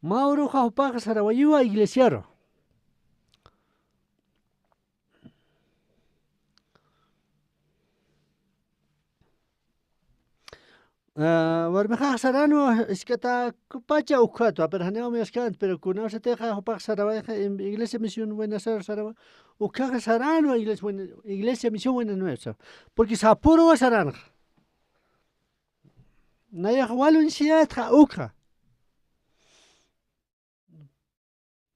Mä uruxa jupax sarawayiwa iglesiaru. Ah, warmixax saranwa, isk'atakupacha ukhatwa, pero janiw amuyaskänt, pero kunawsatixa jupax sarawayxa, em, Iglesia Misión Buena Nueva sarawa, ukhaxa saranwa Iglesia Buena, Iglesia Misión Buena Nueva sarawa. Porque sapüruwa saranxa. Nayax wal uñsiyätxa ukxa.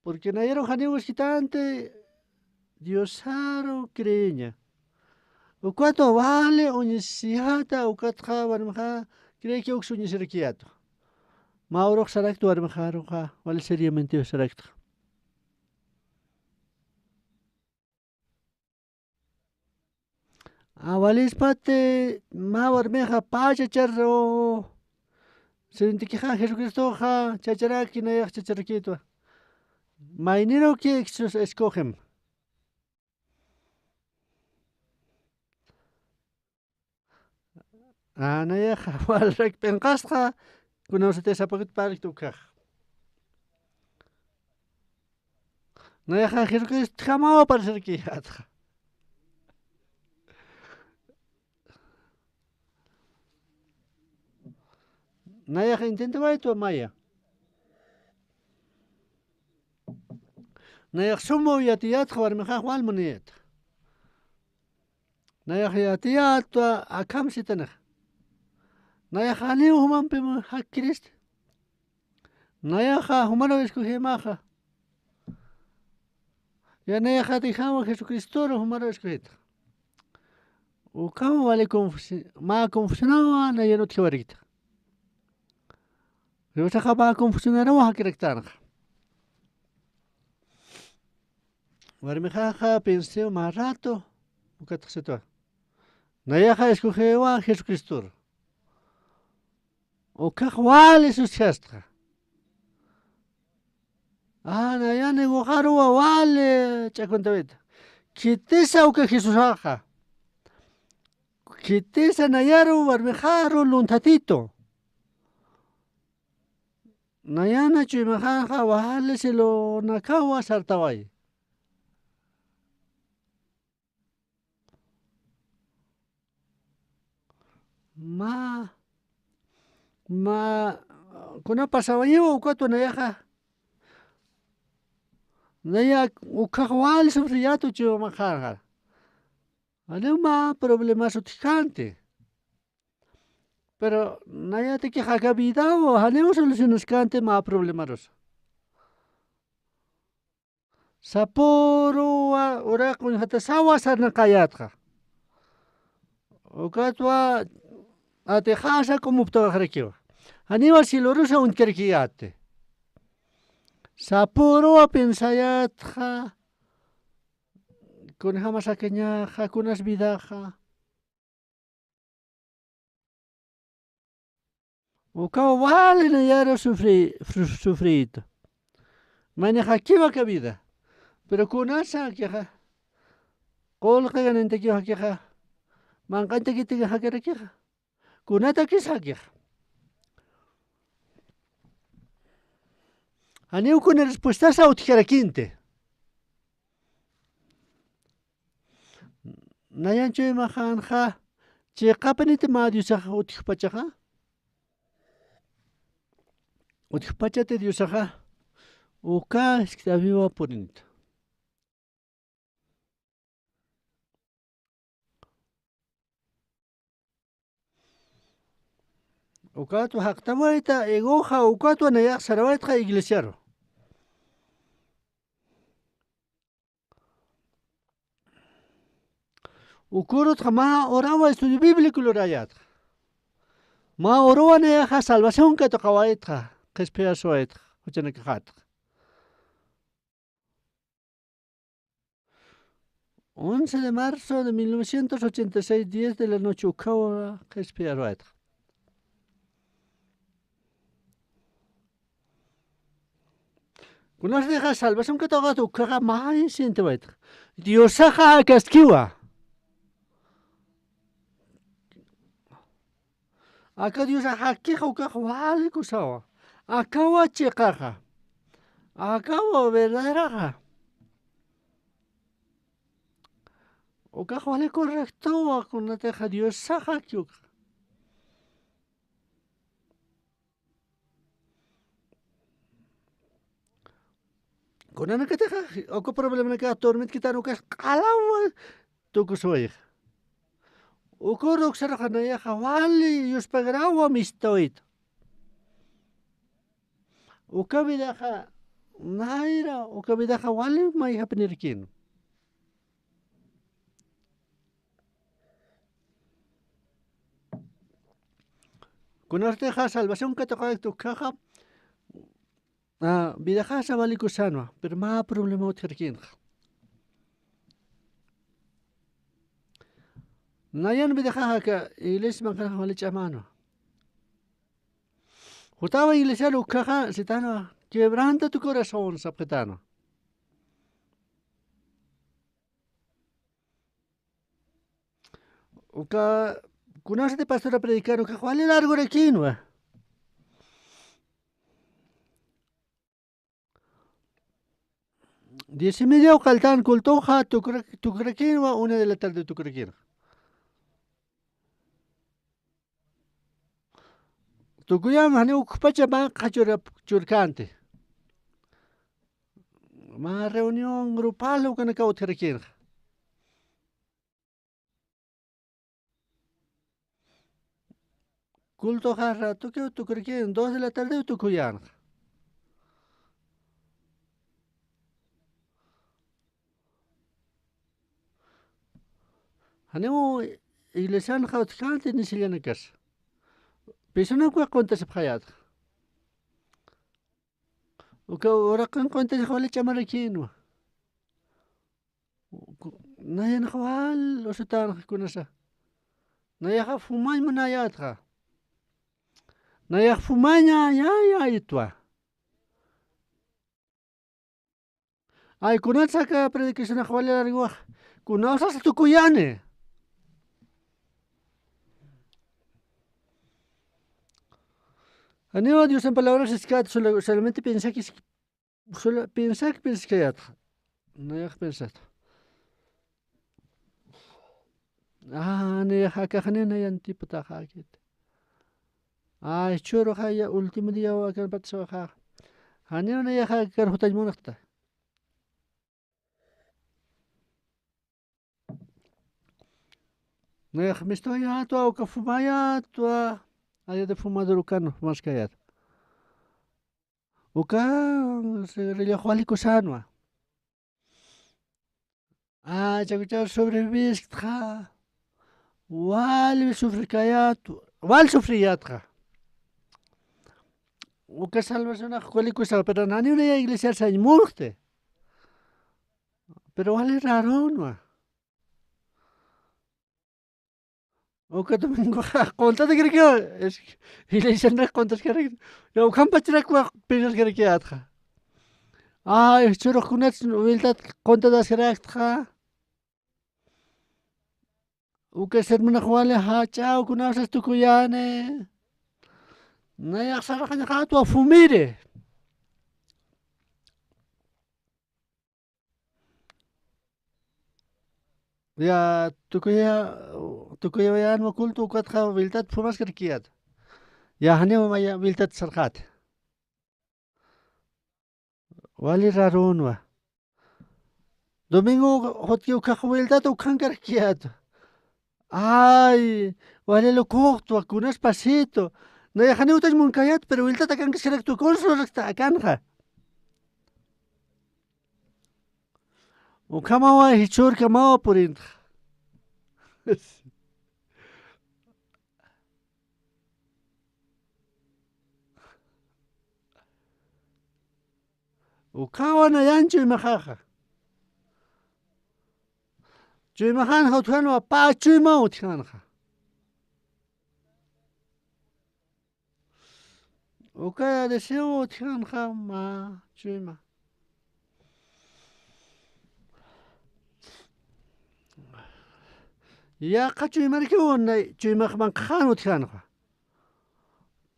Porque nayaru janiw uñsitänti Diosaru creeña. Ukatwa wali uñsiyäta, ukatxa warmixa creeki uksa uñsirakiyätwa. Mä urux saraktwa warmixaruxa, wali seriamente saraktxa. A, walispati mä warmixa pä chacharu, Señornitikixa Jesucristoxa chacharaki, nayax chacharakitwa. Mayniruki Jesús escogen. A, nayaxa walrak p'inqastxa, kunawsati sapakit parlkta ukhax. Nayaxa Jesucristjamaw parlsarkiyätxa. Nayaxa intentawaytwa maya. Nayax sumaw yatiyätxa, warmixax wal muniyätxa. Nayax yatiyätwa akham sitanixa. Nayax janiw jumampi jakiristi. Nayaxa jumaru escogïmaxa. Ya nayaxatixawa Jesucristoru jumaru escogïta. Ukham wali confusi-, mä confusionawa nayan utjiwarkita. Diosaxa mä confusionaruwa jakiraktanxa. Warmixaxa piensiw mä rato, ukatxa sitwa. Nayaxa escogïwa Jesucristoru. Ukhax wali sustjastxa. A, nayan iguxaruwa wali ch'akuntawita. Khitisa uka Jesusaxa. Khitisa nayaru warmixaru lunthatitu. Nayana chuymixaxa wali sielonakawa sartaway. Mä, mä, kuna pasawayiwa ukatwa nayaxa. Naya ukhax wali sufriyätwa chuymixaxa. Janiw mä problemas utjkänti. Pero nayatakix aka vidaw janiw solucionaskänti mä problemarusa. Sapüruwa uraq uñjatasawa sarnaqayätxa. Ukatwa atixasa k'umuptawaxarakiwa. Janiwa cielorusa uñtkarakiyäti. Sapüruwa piensayätxa, kunjämas akañaxa, kunas vidaxa. Ukaw wali nayaru sufri-, fru-, sufriytu. Mayni jakiwa aka vida. Pero kunasa jakixa. Qullqi ganintakiw jakixa. Manq'añtakitaki jakirakixa. Kunatakis jakixa. Janiw kuna respuestasa utjkarakinti. Nayan chuymaxanxa, chiqapiniti mä Diosaxa utjpachaxa. Utjpachati Diosaxa, uka jiskt'äwiwa purinit. Ukatwa jaqtawayta, egoxa, ukatwa nayax sarawaytxa iglesiaru. Ukurutxa mä urawa estudio bíblico lurayätxa. Mä urawa nayaxa salvación katuqawaytxa, qhispiyaswaytxa, juchanakaxätxa. Once de marzo de mil novecientos ochenta y seis, diez de la noche, ukhawa qhispiyaswaytxa. Kunasatixa salvación katuqawayta ukhaxa mä insientiwaytxa. Diosaxa akaskiwa. Aka Diosax jakixa ukax wali kusawa. Akawa chiqaxa. Akawa verdaderaxa. Ukax wali correctowa, kunatixa Diosax jaki ukax. Kunanakatixa, uka problemanakax turmitkitan ukax q'alawa tukuswayixa. Ukur uksaruxa nayaxa wali yuspagrawa mistawayta. Uka vidaxa nayra, uka vidaxa wali mayjapinirkïn. Kunasatixa salvación katuqawayta ukhaxa, a, vidaxasa wali kusänwa, pero mä problema utjarkïnxa. Nayan vidaxaxa aka iglesia manq'anaxa wali ch'amänwa. Jutawa iglesiaru ukhaxa sitänwa, quebranta tu corazón sapxitänwa. Uka, kunasati pastora predicän ukax wali largurakïnwa. Diez y media ukaltan cultoxa tukra-, tukrakïnwa, una de la tarde tukrakïnwa. Tukuyam janiw ukpacha mä qhachurap churkänti. Mä reunión grupal ukanakaw utjarakïnxa. Cultoxa ratukiw tukrakïn, dos de la tardew tukuyänxa. Janiw iglesianxa utjkänti ni sillanakas. Pisunakwa quntasipxayätxa. Uka uraqin quntasix wali ch'amarakïnwa. Nayanxa wal usutänxa kunasa. Nayaxa fumañ munayätxa. Nayax fumaña yayaytwa. Ay, kunatsa aka predicacionax wali larguwax. Kunawsas tukuyani. Janiwa Diosan palabras iskät, sola-, solamente piensakis, sola-, piensak, pienskayätxa. Nayax piensat. Ah, nayax akaxani nayan tiputaxäkit. Ay, chhuruxa ya último diaw akan patsawaxa. Janiw nayaxa akar jutañ munxta. Nayax mistawayätwa, uka fumayätwa, aya de fumador ukan fumaskayät. Uka cigarrillox wali kusänwa. Ay, chakuchar sobrevivisktxa. Wali sufrikayat, wali sufriyatxa. Uka salvacionax kulikusxa, pero naniw naya iglesiar sañ muxti. Pero wali rarunwa. Uka domingoxa quntatakaraki, es, iglesianrak quntaskarak. Ya, ukham pacharakwa piensaskaraki atxa. Ay, churux kunats wiltat quntataskaraki atxa. Uka sermonax wali jach'aw kunapsas tukuyani. Nayax sarxañaxatwa fumiri. Ya, tukuya, tukuyawayänwa culto, ukatxa wiltat fumaskarakiyät. Ya, janiw maya wiltat sarxät. Wali rarunwa. Domingo jutki ukax wiltat ukhankarakiyät. Ay, wali locoxtwa, kunas pasito. Nayax janiw utañ munkayät, pero wiltat akankaskaraktwa, kuns luraskta akanxa. Ukhamawa jichhürkamawa purintxa. Ukhawa nayan chuymaxaxa. Chuymaxanxa utjanwa, pä chuymaw utjanxa. Uka deseo utjanxa mä chuyma. Yaqha chuymarkiw nay chuymax manqhaxan utjanxa.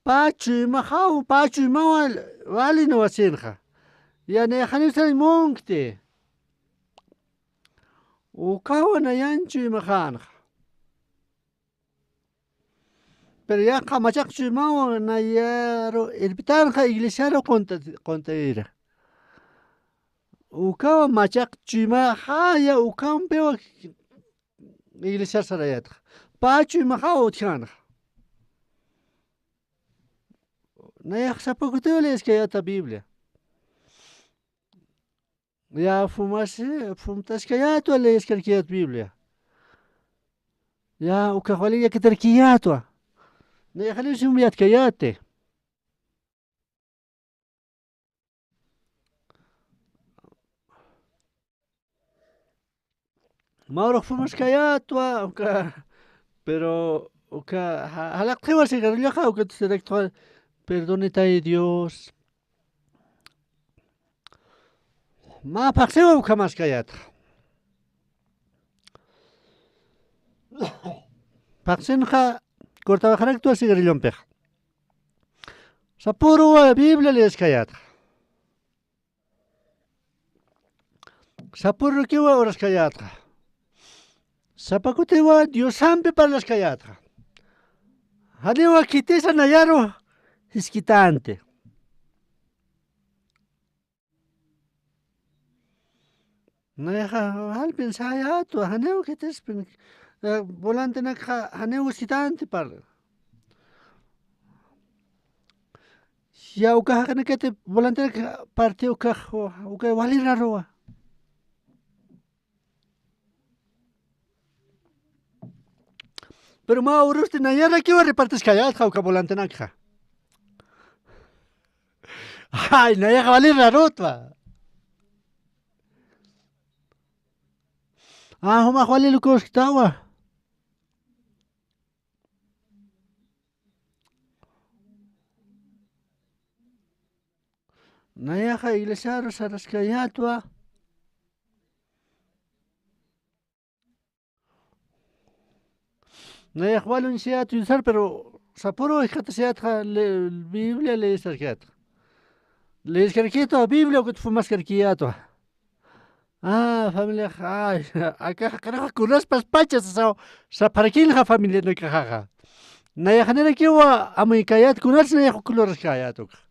Pä chuymaxaw, pä chuymaw wal-, wali nawasinxa. Ya nayax janiw sañ munkti. Ukawa nayan chuymaxanxa. Pero yaqha machaq chuymaw nayaru irpitanxa iglesiaru qunta-, quntayiri. Ukawa machaq chuymaxaya ukampiwa iglesiar sarayätxa. Pä chuymaxaw utjanxa. Nayax sapa kutiw leeskayäta Biblia. Ya fumasi, fumtaskayätwa leeskarakiyät Biblia. Ya ukax wali llakitarakiyätwa. Nayax janiw sum yatkayatäti. Mä urux fumaskayätwa, uka, pero, uka, ja-, jalaqtxiwa cigarrilloxa, ukat saraktwa, perdonitay Dios. Mä phaxsiwa ukhamaskayätxa. Phaxsinxa, cortawaxaraktwa cigarrillompixa. Sapuruwa Biblia leeskayätxa. Sapurrukiwa uraskayätxa. Sapa kutiwa Diosampi parlaskayätxa. Janiwa khitisa nayaru jiskitänti. Nayaxa wal pensayätwa, janiw khitispin, eh, volantenakxa janiw jiskitänti parla. Ya uka jaqinakati volantenak parti ukax, uka wali raruwa. Pero mä urusti nayarakiwa repartiskayätxa uka volantenakxa. Ay, nayax wali rarutwa. Ah, jumax wali lukusktawa. Nayaxa iglesiaru saraskayätwa. Nayax wal uñsiyät uñsar, pero sapuru jikxatasiyätxa le-, Biblia leeskarkiyätxa. Leeskarkiyätwa Biblia ukat fumaskarkiyätwa. Ah, familiax, ay, aka jaqinaxa kunaspas pacha sasaw, sapxarakinxa familianakaxaxa. Nayax nirakiwa amuykayät kunas nayax uk luraskayät ukxa.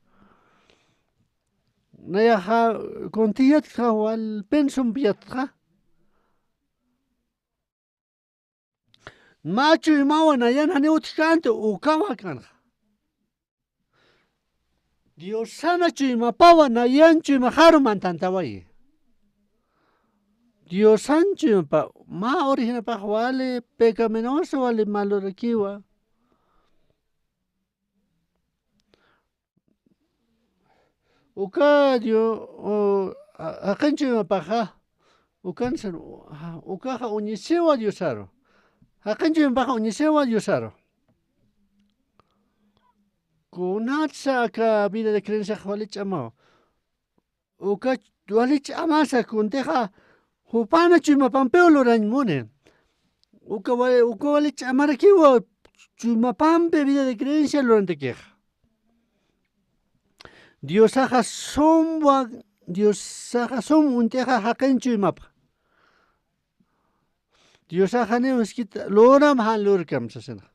Nayaxa kuntiyätxa wal pensum piyatxa. Mä chuymawa nayan janiw utjkänti ukawa kanxa. Diosana chuymapawa nayan chuymaxaru mantantawayi. Diosan chuymapaw, mä urjinapax wali pecaminoso, wali malurakiwa. Uka Dio-, u-, a-, jaqin chuymapaxa, ukan san-, a, ukaxa uñisiwa Diosaru. Jaqin chuymapaxa uñisiwa Diosaru. Kunatsa aka vida de creenciax wali ch'amaw. Uka wali ch'amasa kuntixa jupana chuymapampiw lurañ muni. Uka wali, uka wali ch'amarakiwa chuymapampi vida de creencia lurantakixa. Diosaxa sum wa-, Diosaxa sum uñt'ixa jaqin chuymapa. Diosaxa janiw jisk'ita luram jan lurkam sasina.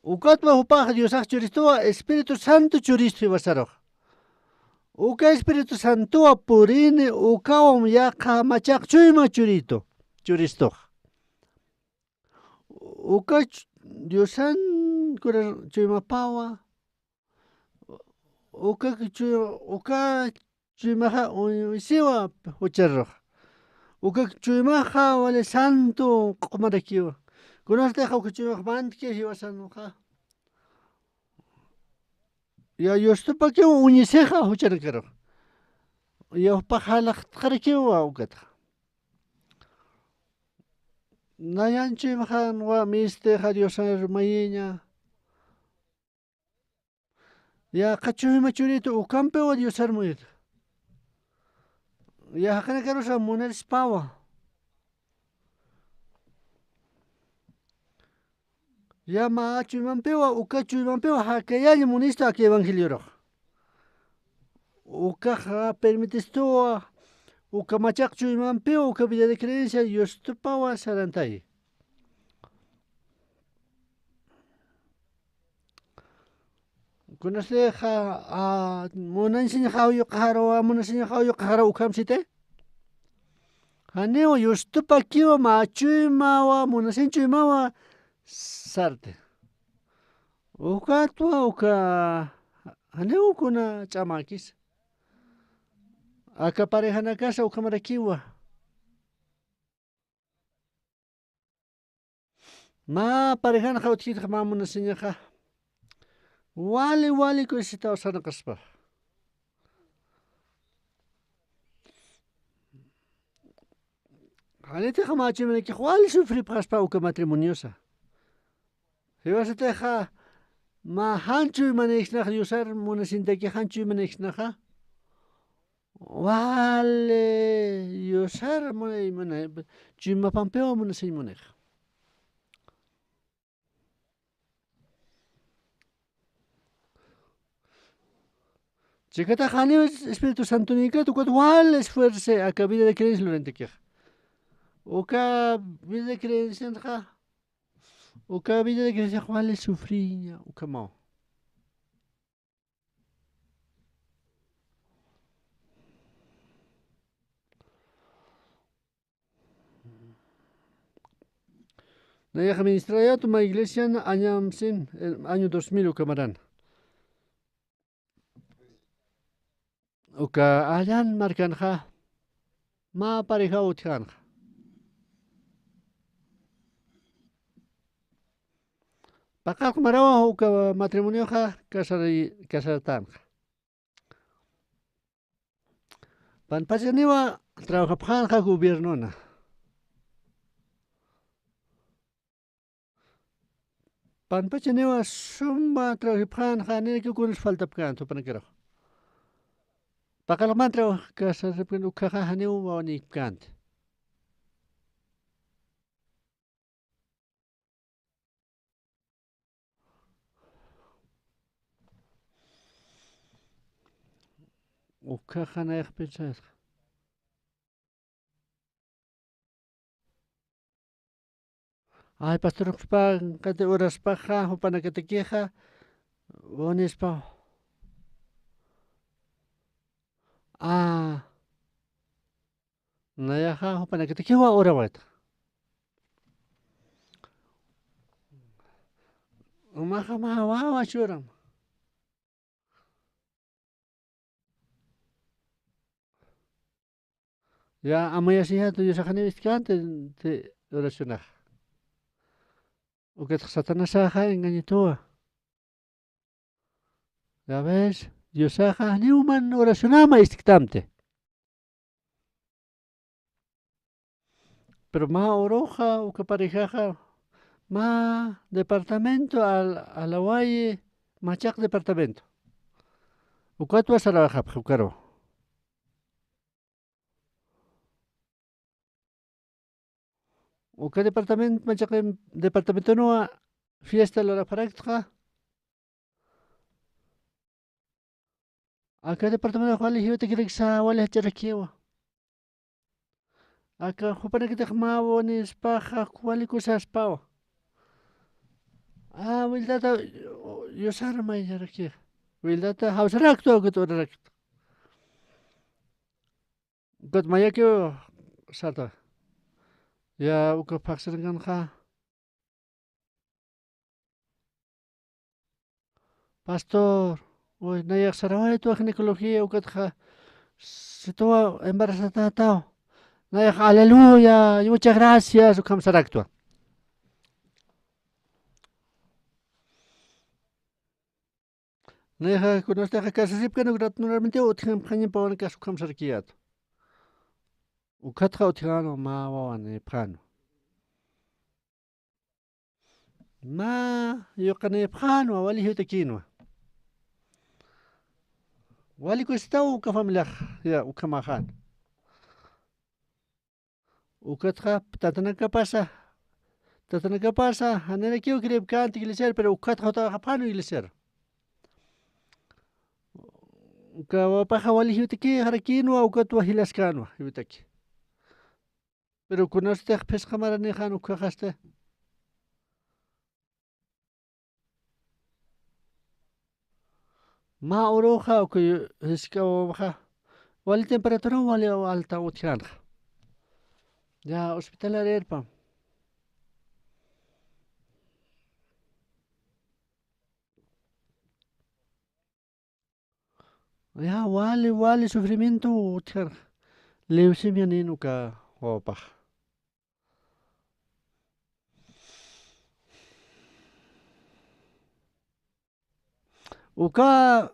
Ukatwa jupax Diosax churistuwa, Espíritu Santo churistu jiwasarux. Uka Espíritu Santowa purini, ukawam yaqha machaq chuyma churitu, churistux. Uka ch-, Diosan kura chuymapawa, uka chu-, uka chuymaxa uñisiwa jucharux. Uka chuymaxa wali santo q'umarakiwa. Kunasatixa uka chuymax mantki jiwasanxa. Ya yustupakiw uñisixa juchanakarux. Ya jupax jalaqtxarakiwa ukatxa. Nayan chuymaxanwa mistixa Diosan rumayiña. Yaqha chuyma churitu ukampiwa Diosar munit. Ya jaqinakarusa munarispawa. Ya mä chuymampiwa, uka chuymampiwa, jakayaña munistu aka evangeliorux. Ukaxa permitistuwa, uka machaq chuymampiwa, uka vida de creencia yustupawa sarantay. Kunasixa, a, munasiñ jawyu qharawa, munasiñ jawyu qharaw ukham siti. Janiw yustupakiwa mä chuymawa, munasiñ chuymawa sarti. Ukatwa, uka, janiw kuna ch'amakis. Aka parejanakasa ukhamarakiwa. Mä parejanxa utjitxa mä munasiñaxa. Wali, wali cositaw sarnaqaspa. Janitixa mä chuymanakix wali sufripxaspa uka matrimoniosa. Jiwasatixa mä jan chuymanïksnax Diosar munasiñtakix jan chuymanïksnaxa. Wali Diosar munay, munay, chuymapampiwa munasiñ munix. Chikatax janiw Espíritu Santonïkat ukat wali esfuerce aka vida de creencia lurantakix. Uka vida de creencianxa, uka vida de creenciax wali sufriña, ukhamaw. Nayax ministrayät mä iglesian añamsin, eh, año dos mil ukhamaran. Uka allan markanxa, mä parejaw utjänxa. Paqallq maraw uka matrimonioxa casar-, casartänxa. Panpachaniwa trabajapxänxa gobiernona. Panpachaniwa suma trabajapxänxa, niraki kunas faltapkänti jupanakaruxa. Paqallqman trabajkasarapkänti, ukkhaxa janiw wawanïpkänti. Ukkhaxa nayax pensar. Ay, pastor, jupa, kati uraspaxa, jupanakatakixa, wanispa. Ah. Nayaxa jupanakatakiwa urawayta. Umaxa mä wawa churam. Ya, amayasiyatu, Diosaxa janiw istkanti oracionaxa. Ukatxa Satanasaxa engañituwa. Ya ves, Diosaxa janiw man oracionama istktamti. Pero mä uruxa uka parejaxa mä departamento al-, alawayi machaq departamento. Ukatwa sarawayxapxi ukaru. Uka departamento, machaq departamentonwa fiesta lurapxaraktxa. Aka departamento wali jiwatakiraksa, wali jach'arakiwa. Aka jupanakatix mä wawanispaxa wali kusaspawa. A, Wiltata, Diosar mayarakixa. Wiltata jawsaraktwa ukat uraraktwa. Ukat mayakiw sarta. Ya, uka phaxsirkanxa. Pastor, uy, nayax sarawaytwa ginecología, ukatxa situwa embarazatataw. Nayax, aleluya, muchas gracias, ukham saraktwa. Nayaxa kunasatixa casasipkan uk rat nurarmitiw utjamxañapawan, kas ukham sarakiyäta. Ukatxa utjänwa mä wawanïpxänwa. Mä yuqanïpxänwa, wali jiwatakinwa. Wali kusistaw uka familiax, ya, ukhamaxän. Ukatxa tatanakapasa, tatanakapasa, janirakiw creepkänti iglesiar, pero ukatxa jutawayxapxänwa iglesiar. Uka wawapaxa wali jiwatakirakïnwa, ukatwa jilaskänwa jiwataki. Pero kunasatix phisqa maranïxän ukhaxasti. Mä uruxa uka yu-, jisk'a wawaxa wali temperaturaw wali alta utjänxa. Ya, hospitalar irpam. Ya, wali, wali sufrimiento utjänxa. Leucemia nïn uka wawapax. Uka,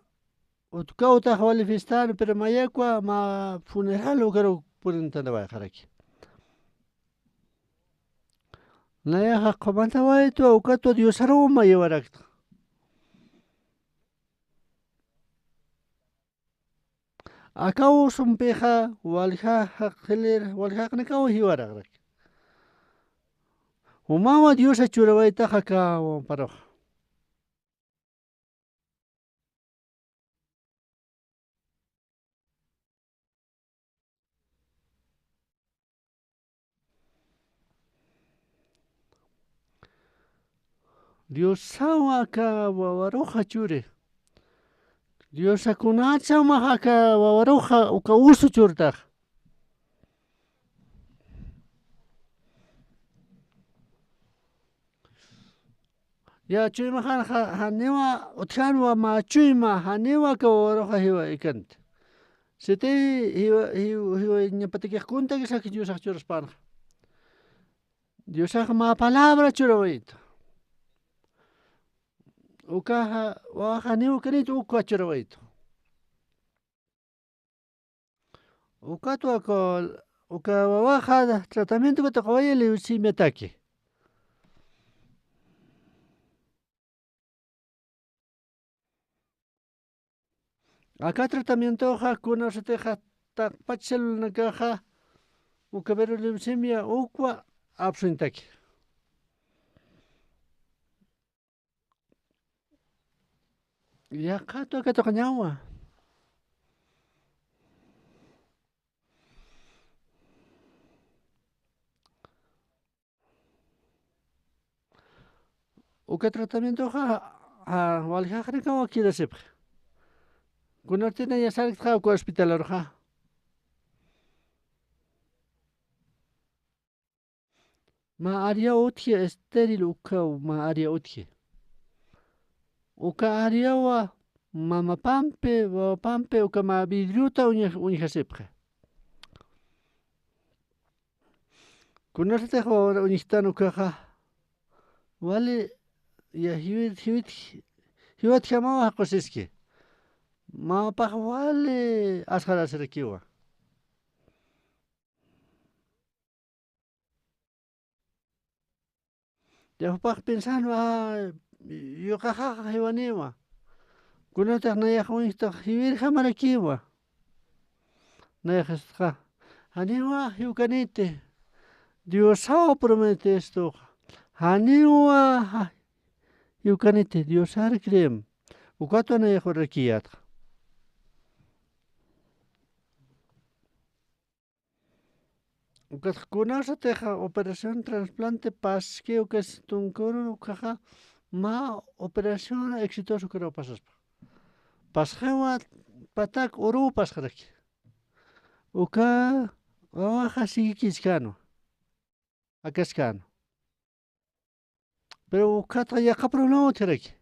uka utax wali fiestan, pero mayakwa mä funeral ukaru purintanawayxaraki. Nayaxa qhumanthawaytwa, ukatwa Diosaruw mayiwaraktxa. Akaw sumpixa walja jaqhilir, walja jaqnakaw jiwaraxrak. Jumawa Diosa churawaytaxa aka wawaparuxa. Diosawa aka wawaruxa churi. Diosa kunatsa jumax aka wawaruxa uka usu churtax. Ya, chuymaxan ja-, janiwa utjanwa mä chuyma, janiwa aka wawaruxa jiwa ikanti. Siti jiwa, jiwa, jiwañapatakix kuntakisaki Diosax churaspanxa. Diosax mä palabra churawaytu. Ukaxa, wawaxa janiw ukanit ukwa churawaytu. Ukatwa uka, uka wawaxa tratamiento katuqawaya leucemiataki. Aka tratamientoxa kunasatixa taqpach celulanakaxa uka virus leucemia ukwa apsuñtaki. Yaqhatu aka tuqañawa. Uka tratamientoxa, a, walja jaqnakaw quedasipxi. Kunartï nayax sarktxa uka hospitalaruxa. Mä área utji, estéril ukaw mä área utji. Uka areawa mamapampi, wawapampi uka mä vidriota uña-, uñjasipxi. Kunasatix wawar uñjtan ukaxa, wali ya jiwit, jiwit, jiwatjamaw jaqusiski. Mapax wali asxarasirakiwa. Ya jupax piensanwa, yuqaxaxa jiwaniwa. Kunatax nayax uñjtax jiwirjamarakiwa. Nayax istxa, janiwa jiwkaniti. Diosaw prometestuxa. Janiwa ja-, jiwkaniti. Diosar creem. Ukatwa nayax urakiyätxa. Ukat kunasatixa operación trasplante paski ukas tunkuru ukaxa mä operación exitoso ukaraw pasaspa. Pasxiwa patak uruw pasxaraki. Uka wawaxa sigikichkänwa. Akaskänwa. Pero ukatxa yaqha problema utjaraki.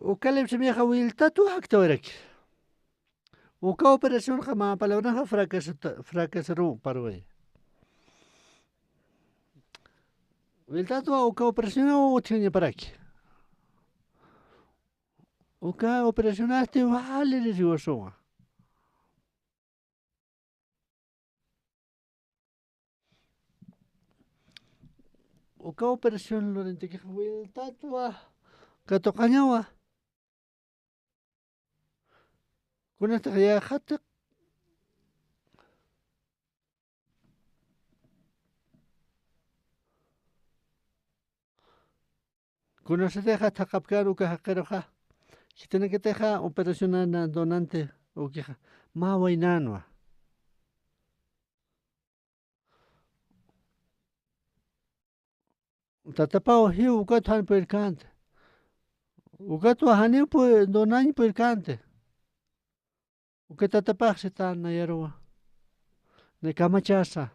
Uka leucemiaxa wiltatwa jaktawaraki. Uka operacionxa mä palabranxa fracasata-, fracasaruw parway. Wiltatwa uka operacionaw utjañaparaki. Uka operacionasti wali riesgosuwa. Uka operación lurintikixa wiltatwa katuqañawa. Kunatix yaqhatiq Kunasatixa thaqhapkän uka jaqiruxa, khitinakatixa operación donante ukixa, mä waynänwa. Tatapaw jiw ukatwa jan purirkänti. Ukatwa janiw pu-, donañ purirkänti. Uka tatapax sitan nayaruwa. Nay kamachasa.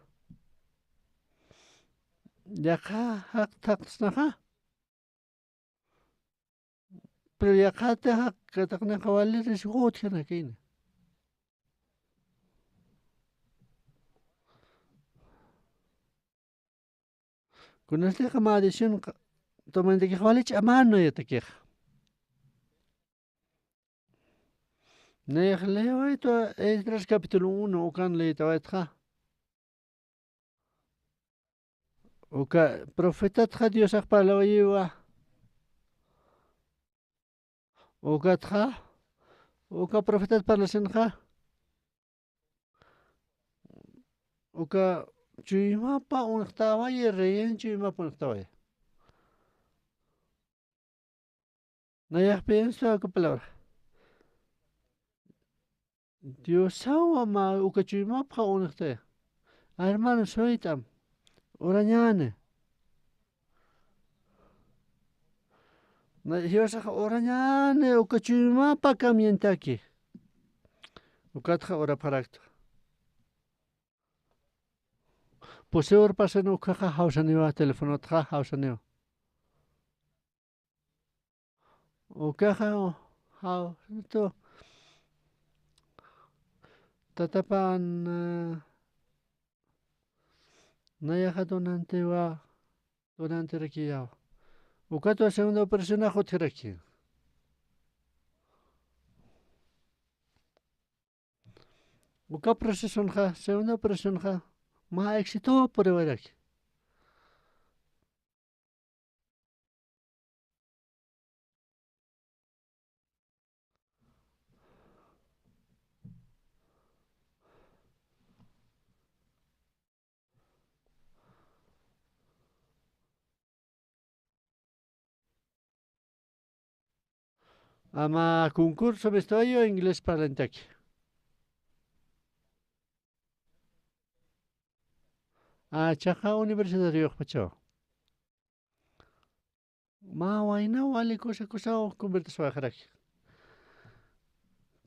Yaqha jaq thaqsnaxa. Pero yaqhati jaq kataqnaxa wali riesgo utjanakïna. Kunasatixa mä decisión qa-, tomantikixa wali ch'aman nayatakixa. Nayax leewaytwa Esdras capítulo uno, ukan leetawaytxa. Uka profetatxa Diosax parlawayiwa. Ukatxa, uka profetat parlasinxa. Uka chuymapa unxtawayi, reyin chuymapa unxtawayi. Nayax piensa uka palabra. Diosawa mä uka chuymapxa unxtay. Hermano, suyt'am. Urañäni. Na, Diosax urañäni uka chuymapa cambiantaki. Ukatxa urapxaraktwa. Pusi urpasin ukaxa jawsaniwa, telefonotxa jawsaniwa. Ukaxa, jawsanitu. Tatapan, eh, nayaxa donantewa, donanterakiyawa. Ukatwa segunda operacionax utjaraki. Uka procesonxa, segunda operacionxa, mä éxito pruebaraki. Ama concurso mistawayi inglés parlantaki. A, chiqa universidad yuqpachaw. Mä wayna wali kusa kusaw convertiswaxaraki.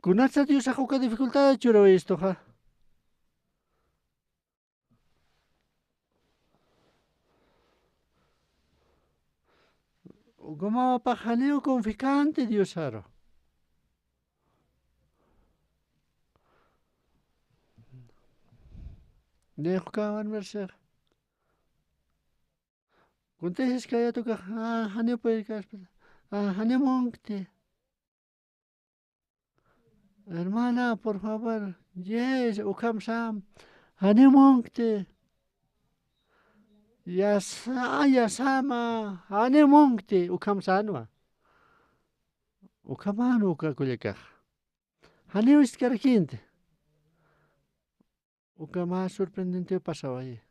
Kunatsa Diosax uka dificultad churawayistuxa. Uka mapax janiw confianza Diosaru. Nixukawan merced. Kuntisis kayatukax, ah, janiw purirkaspa. Ah, janiw munkti. Hermana, por favor, yes, ukham sam. Janiw munkti. Yasa, yasama, janiw munkti, ukham sanwa. Ukhaman uka kullakax. Janiw istkarkinti. Uka mä sorprendente pasawayi.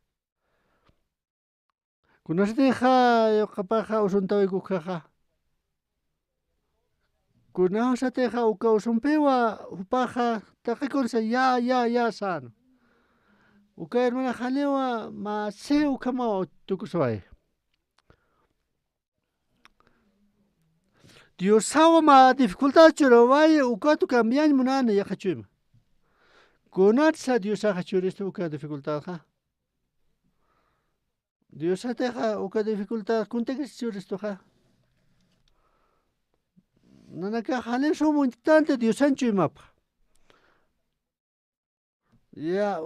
Kunasatixa, yuqapaxa, usuntawik ukaxa. Kunasatixa, uka usumpiwa, jupaxa, taqi kunsa, ya, ya, ya, san. Uka hermana janiwa, mä si ukhamaw tukusway. Diosaw mä dificultad churawayi, ukatu cambiañ munani yaqha chuyma. Kunatsa Diosaxa churistu uka dificultadxa. Diosatixa uka dificultad kuntikis churistuxa. Nanakax janiw sum uñtktanti Diosan chuymapxa. Ya,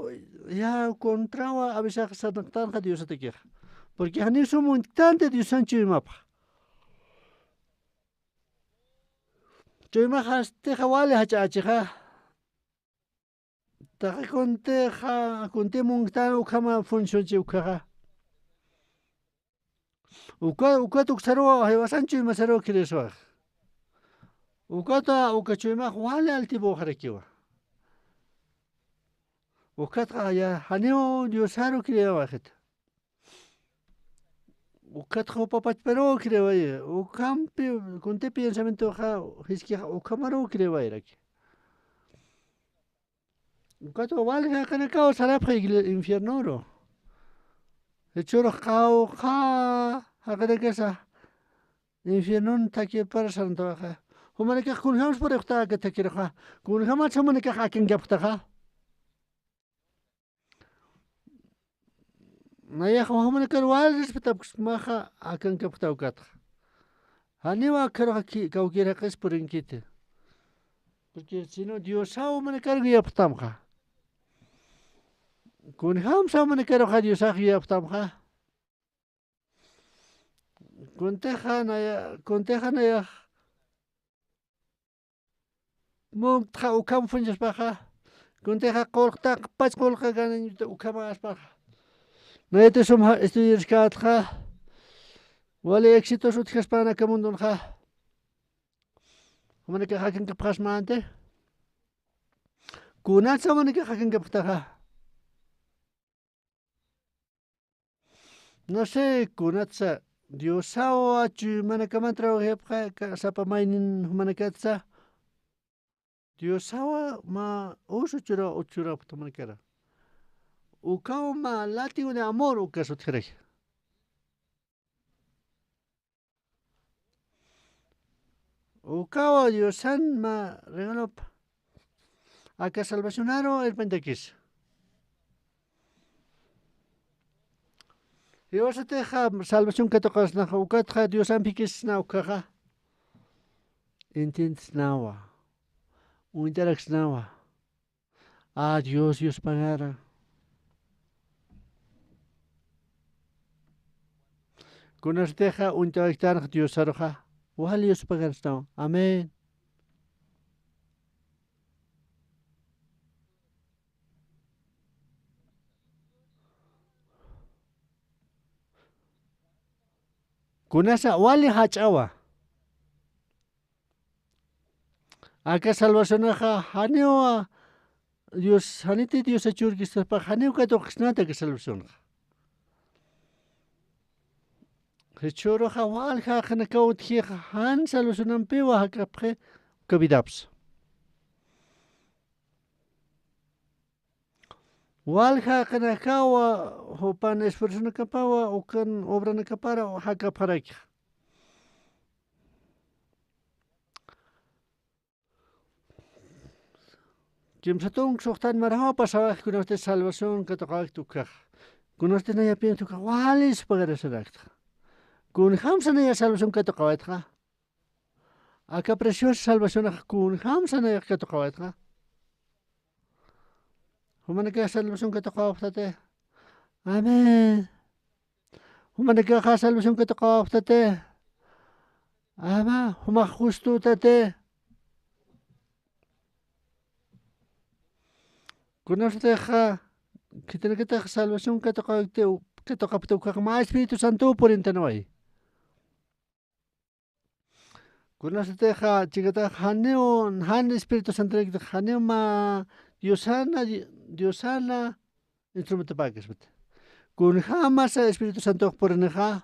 ya contrawa avisax sarnaqtanxa Diosatakixa. Porque janiw sum uñtktanti Diosan chuymapxa. Chuymax astixa wali jach'achixa. Taqi kuntixa, kunti munktan ukhama funcionchi ukhaxa. Uka, ukat uksaruwa, jiwasan chuymasaruwa khiriswax. Ukata, uka chuymax wali altivoxarakiwa. Ukatxa ya, janiw Diosaru khiriwaxit. Ukatxa jupa pachparuw khiriwayi. Ukhampi, kunti pensamientoxa, jiskixa, ukhamaruw khiriwayiraki. Ukatwa wali jaqinakaw sarapxi iglesia infiernuru. Jichhürux qawqha jaqinakasa infiernon thakipar sarntawaxa. Jumanakax kunjams purixta aka thakiruxa. Kunjamatsa jumanakax akankapxtaxa. Nayax jumanakar wali respetapxsmaxa akankapxta ukatxa. Janiw akharuxa ki-, kawkir jaqis purinkiti. Porque sino Diosaw jumanakar guiapxtamxa. Kunjamsa jumanakaruxa Diosax guiapxtamxa. Kuntixa naya, kuntixa nayax muktxa ukham funchaspaxa. Kuntixa qullqtaq pach qullqa ganañuta ukhamaspaxa. Nayati sumxa estudiariskätxa. Wali éxitos utjaspan aka mundunxa. Jumanakax akankapxasmänti. Kunatsa jumanakax akankapxtaxa. No sé, kunatsa Diosawa chuymanakaman trabajapxi, ka-, sapa maynin jumanakatsa. Diosawa mä usu chura, churapxta jumanakara. Ukaw mä látigo de amor ukas utjaraki. Ukawa Diosan mä regalop. Aka salvacionaru irpintakis. Jiwasatixa salvación katuqasnaxa, ukatxa Diosampikisna ukaxa. Entiendesnawa. Uñt'araksnawa. A Dios, Dios pagara. Kunasatixa uñt'awayktanax Diosaruxa, wali Dios pagarsnaw. Amén. Kunasa wali jach'awa. Aka salvacionaxa janiwa Dios, janiti Diosa churkistaspax janiw katuqsnata aka salvacionxa. Jichhüruxa walja jaqinakaw utjixa jan salvacionampiwa jak'apxi uka vidapsa. Walja jaqinakawa jupan esfuerzonakapawa ukan obranakapara jak'apxarakix. Kimsa tunka suxtan marawa pasawax kunasti salvación katuqawakta ukax. Kunasti naya piensa ukax wali supagarasarakta. Kunjamsa naya salvación katuqawaytxa. Aka preciosa salvacionax kunjamsa nayax katuqawaytxa. Jumanakax salvación katuqawapxtati. Amén. Jumanakaxa salvación katuqawapxtati. Ama, jumax justutati. Kunasatixa, khitinakatix salvación katuqapti, katuqapti ukax mä Espíritu Santo purintanway. Kunasatixa, chikatax janiw, jan Espíritu Santonakatix janiw mä Diosana, Diosana instrumentapäkaspat. Kunjamasa Espíritu Santox purinixa.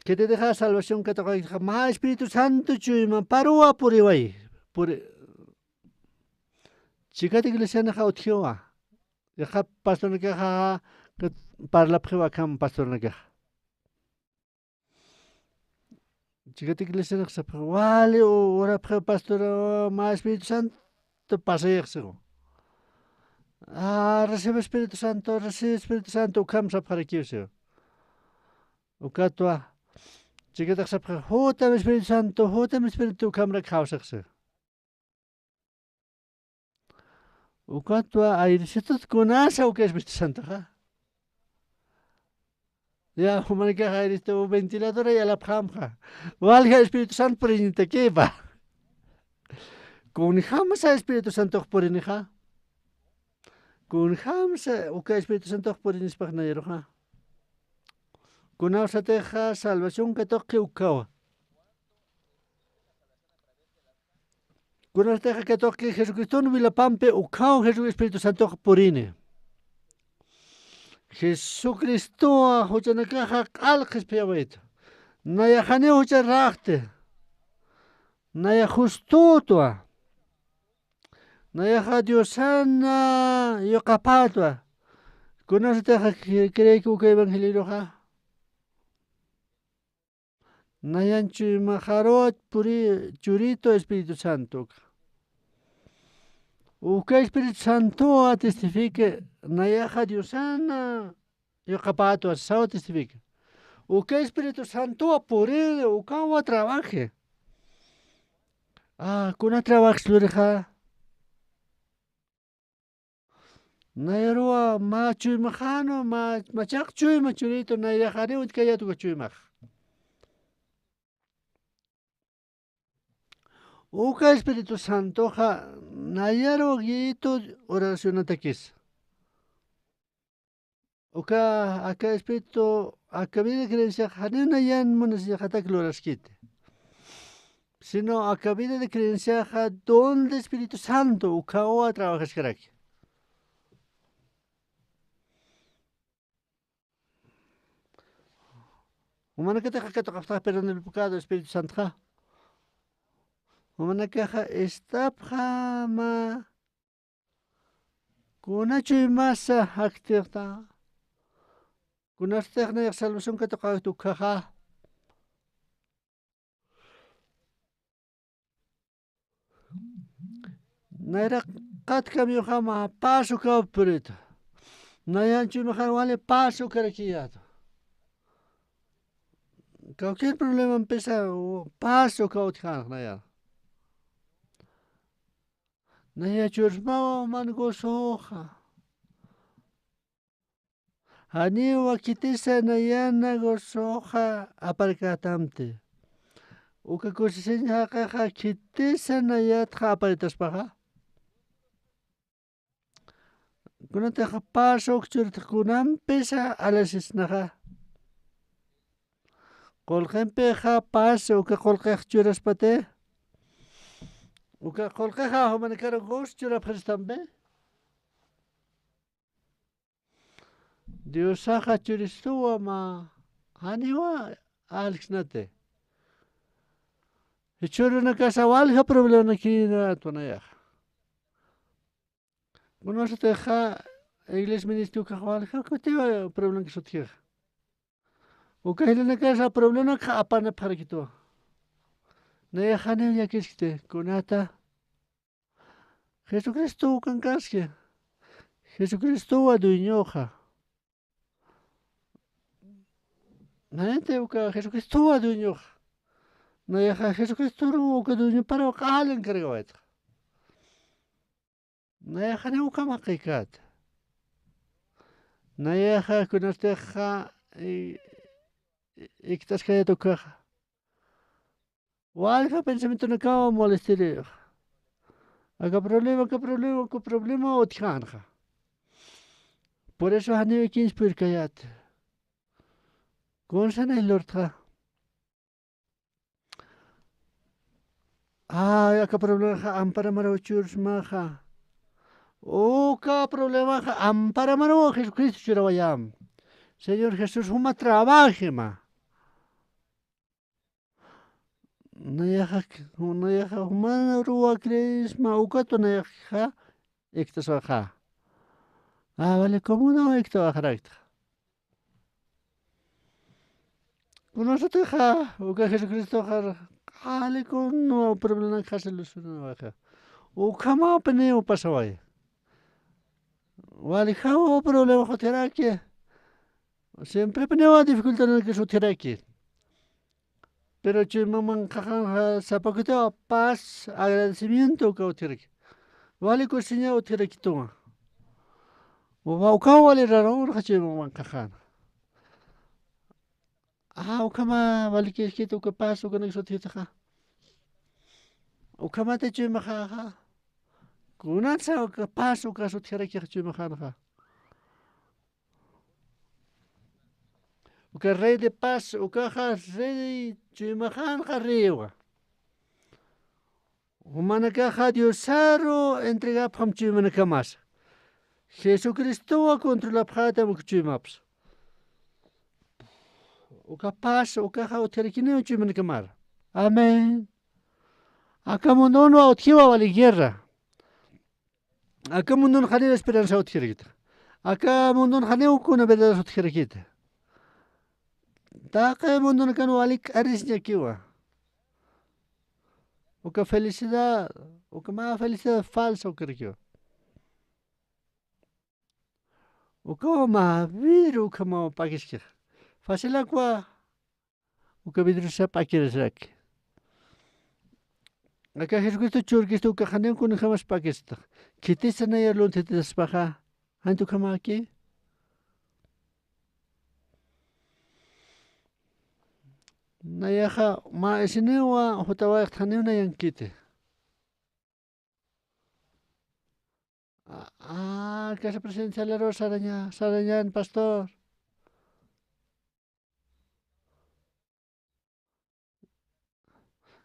Khititixa salvación katuqaptixa, mä Espíritu Santo chuymaparuwa puriway. Puri-, chikat iglesianaxa utjiwa. Yaqa pastornakaxa kat-, parlapxiwa akham pastornakaxa. Chikat iglesianax sapxi, wali u-, urapxi pastor, mä Espíritu Santo pasayxi siwa. Ah, recibe Espíritu Santo, recibe Espíritu Santo, ukham sapxarakiw siwa. Ukatwa, chikatax sapxi, jutam Espíritu Santo, jutam Espíritu, ukhamrak jawsixi siwa. Ukatwa airesitut kunasa uka Espíritu Santoxa. Ya, jumanakax airesitu ventiladora yalapxamxa. Walja Espíritu Santo puriñatakipa. Kunjamsa Espíritu Santox purinixa. Kunjamsa uka Espíritu Santox purinispax nayaruxa. Kunasatixa salvación katuqi ukawa. Kunasatixa katuqi Jesucriston wilapampi ukhaw Jesu-, Espíritu Santox purini. Jesucristowa juchanakaxa q'al qhispiyawaytu. Nayax janiw jucharaxti. Nayax justutwa. Nayaxa Diosana yuqapatwa. Kunasatixa cre-, creeki uka evangelioxa. Nayan chuymaxaruwa puri-, churitu Espíritu Santo. Uka Espíritu Santowa testifique, nayaxa Diosana yuqapatwa sawa testifique. Uka Espíritu Santowa puriri, ukawa trabaje. Ah, kuna trabajes lurixa. Nayaruwa mä chuymaxanu, mä, mä chaq chuyma churitu, nayaxaniw utkayat uka chuymax. Uka Espíritu Santoxa nayaruwa guiyitu oracionatakis. Uka, aka Espíritu, aka vida de creenciaxa janiw nayan munasiñaxatak luraskiti. Sino aka vida de creenciaxa don de Espíritu Santo, ukawa trabajaskaraki. Jumanakatixa katuqapxtax perdón del pecado, Espíritu Santoxa. Jumanakaxa ist'apxama. Kuna chuymasa jaktixta. Kunasatix nayax salvación katuqapxta ukkhaxa. Nayra qat camiojama paz ukaw puritu. Nayan chuymaxar wali paz ukarakiyätu. Cualquier problemampisa paz ukaw utjänxa nayan. Naya chursmawa man gozoxa. Janiwa khitisa nayana gozoxa aparkätamti. Uka kusisiñ jaqixa khitisa nayatxa aparitaspaxa. Kunatixa paz uk churitxa kunampisa alasisnaxa. Qullqimpixa paz uka qullqix churaspati. Uka qullqixa jumanakaru gozo churapxaristampi. Diosaxa churistuwa mä janiwa alksnati. Jichhürunakasa walja problemanakïnatwa nayaxa. Kunasatixa iglesia ministro ukax walja kutiwa problemanakis utjixa. Uka jilanakasa problemanakxa apanapxarakituwa. Nayax janiw llakiskti, kunata Jesucristo ukankaski. Jesucristowa dueñoxa. Nayanti uka Jesucristowa dueñoxa. Nayaxa Jesucristoruw uka dueñoparuw q'alin kargawaytxa. Nayaxa janiw ukham jaqikat. Nayaxa kunartixa, i-, i-, ikt'askayat ukaxa. Walja pensamientonakaw molestirixa. Aka problema, aka problema, aka problema utjänxa. Por eso janiw ikiñs purkayat. Kunsanay lurtxa. Ay, aka problemaxa ampara maraw chursmaxa. Uka problemaxa ampara maraw Jesucristo churawayam. Señor Jesús, juma trabajema. Nayaxa, nayaxa juma ruwa creesma, ukatwa nayaxa ikt'aswaxa. Ah, vale, ¿cómo no ikt'awaxaraktxa? Kunasatixa, uka Jesucristoxa, q'ali kunwa problemanakxa solucionawaxa. Ukhamapiniw pasaway. Walijaw problemax utjaraki. Siemprepiniw dificultadnakis utjaraki. Pero chuymam manqhaxanxa sapakutiw paz, agradecimiento uka utjaraki. Wali kusiña utjarakituwa. Uka, ukaw wali raronxa chuymam manqhaxan. Ah, ukhama wali kiskit uka paz ukanakis utjitaxa. Ukhamati chuymaxaxa. Kunatsa uka paz ukas utjarakix chuymaxanxa. Uka rey de paz, ukaxa rey chuymaxanxa reywa. Jumanakaxa Diosaru entregapxam chuymanakamasa. Jesucristowa controlapxätam uka chuymapsa. Uka paz, ukaxa utjarakiniw chuymanakamara. Amén. Aka mundonwa utjiwa wali guerra. Aka mundon janiw esperanza utjarakita. Aka mundon janiw kuna verdad utjarakita. Taqi mundonakan wali k'arisiñakiwa. Uka felicidad, uka mä felicidad falsa ukarakiwa. Ukaw mä vidrio ukhamaw p'akiskix. Facilakwa uka vidriosa p'akirasiraki. Aka Jesucristo churkistu uka janiw kunjamas p'akistax. Khitisa nayar lunthitaspaxa. Janit ukhamäki. Nayaxa mä isiniwa jutawayxt janiw nayankiti. Ah, ah, casa presencialaru saraña, sarañan, pastor.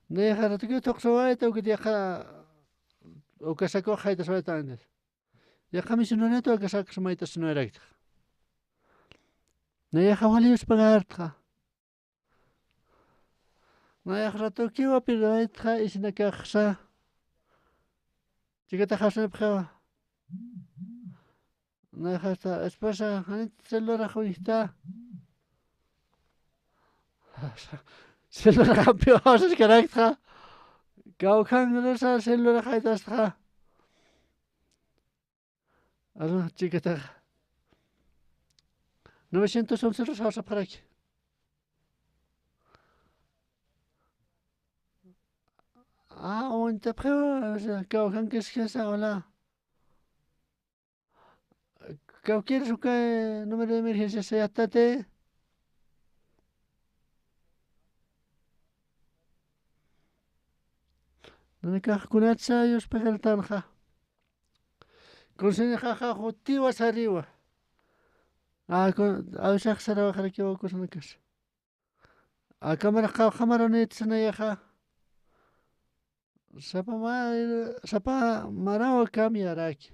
Nayaxa ratukiw thuqsawayta, ukit yaqha, uka sakuxa jaytaswayta antes. Yaqha misionarituw aka saku sumaytasnawayrakta. Nayaxa wali yuspagartxa. Nayax ratukiwa perdonaytxa isinakaxsa. Chikatax jawsanipxiwa. Nayaxasta, esposa, janit celular jawista. Celular jampiwa jawsaskaraktxa. Kawkhankarusa celular jaytastxa. Alma chikataxa. Novecientos once rus jawsapxaraki. Ah, uñtapxiwa, o sea, kawkhankiskasa, hola. Kawkïrus uka número de emergencia sayatati. Nanakax kunatsa yuspagartanxa. Kunsanixaxa jutiwa sariwa. A, ku-, awisax sarawaxarakiwa kusanakasa. Akamarax qawqhamaranïtsa nayaxa. Sapa ma-, sapa marawa cambiaraki.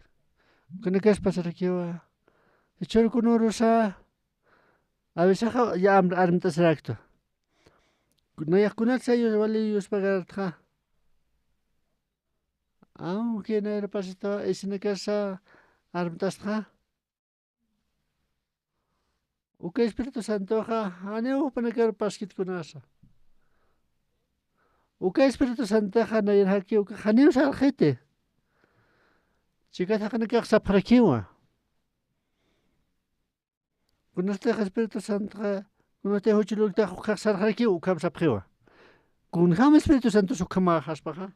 Kunakasa pasarakiwa. Jichhüru kunurusa. Awisaxa ya am-, armt'asirakta. Nayax kunatsa yus-, wali yuspagartxa. Aunque nayra pasitawa, isinakasa armt'astxa. Uka Espíritu Santoxa janiw jupanakar paskit kunasa. Uka Espíritu Santoxa nayraxaki uka janiw sarxiti. Chikat jaqinakax sapxarakiwa. Kunatix Espíritu Santoxa, kunatix juch lulktax ukkhax sarxarakiw ukham sapxiwa. Kunjam Espíritu Santos ukhamaxaspaxa.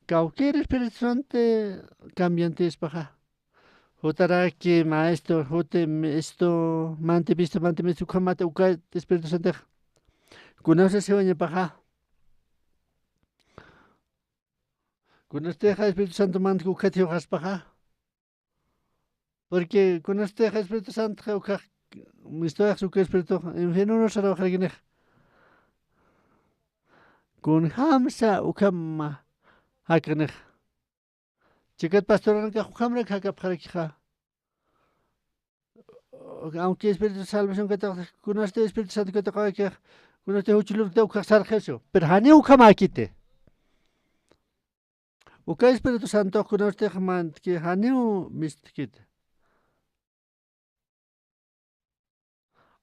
kawkir Espíritu Santo cambiantispaxa. Jutaraki maestro, juti mistu, manti mistu, manti mistu, ukhamata uka Espíritu Santix. Kunasa siwañapaxa. Kunastix Espíritu Santo mantka ukat jiwxaspaxa. Porque kunastix Espíritu Santo ukax mistuwax uka Espíritu infierno sarawxarakinix. Kunjamsa ukhama jakanix. Chikat pastoranakax ukhamrak jakapxarakixa. Aunque Espíritu salvación katuq, kunasti Espíritu Santo katuqakixa, kunasti juchulurkta ukax sarxisu. Pero janiw ukhamäkiti. Uka Espíritu Santo kunasti mantki janiw mistkiti.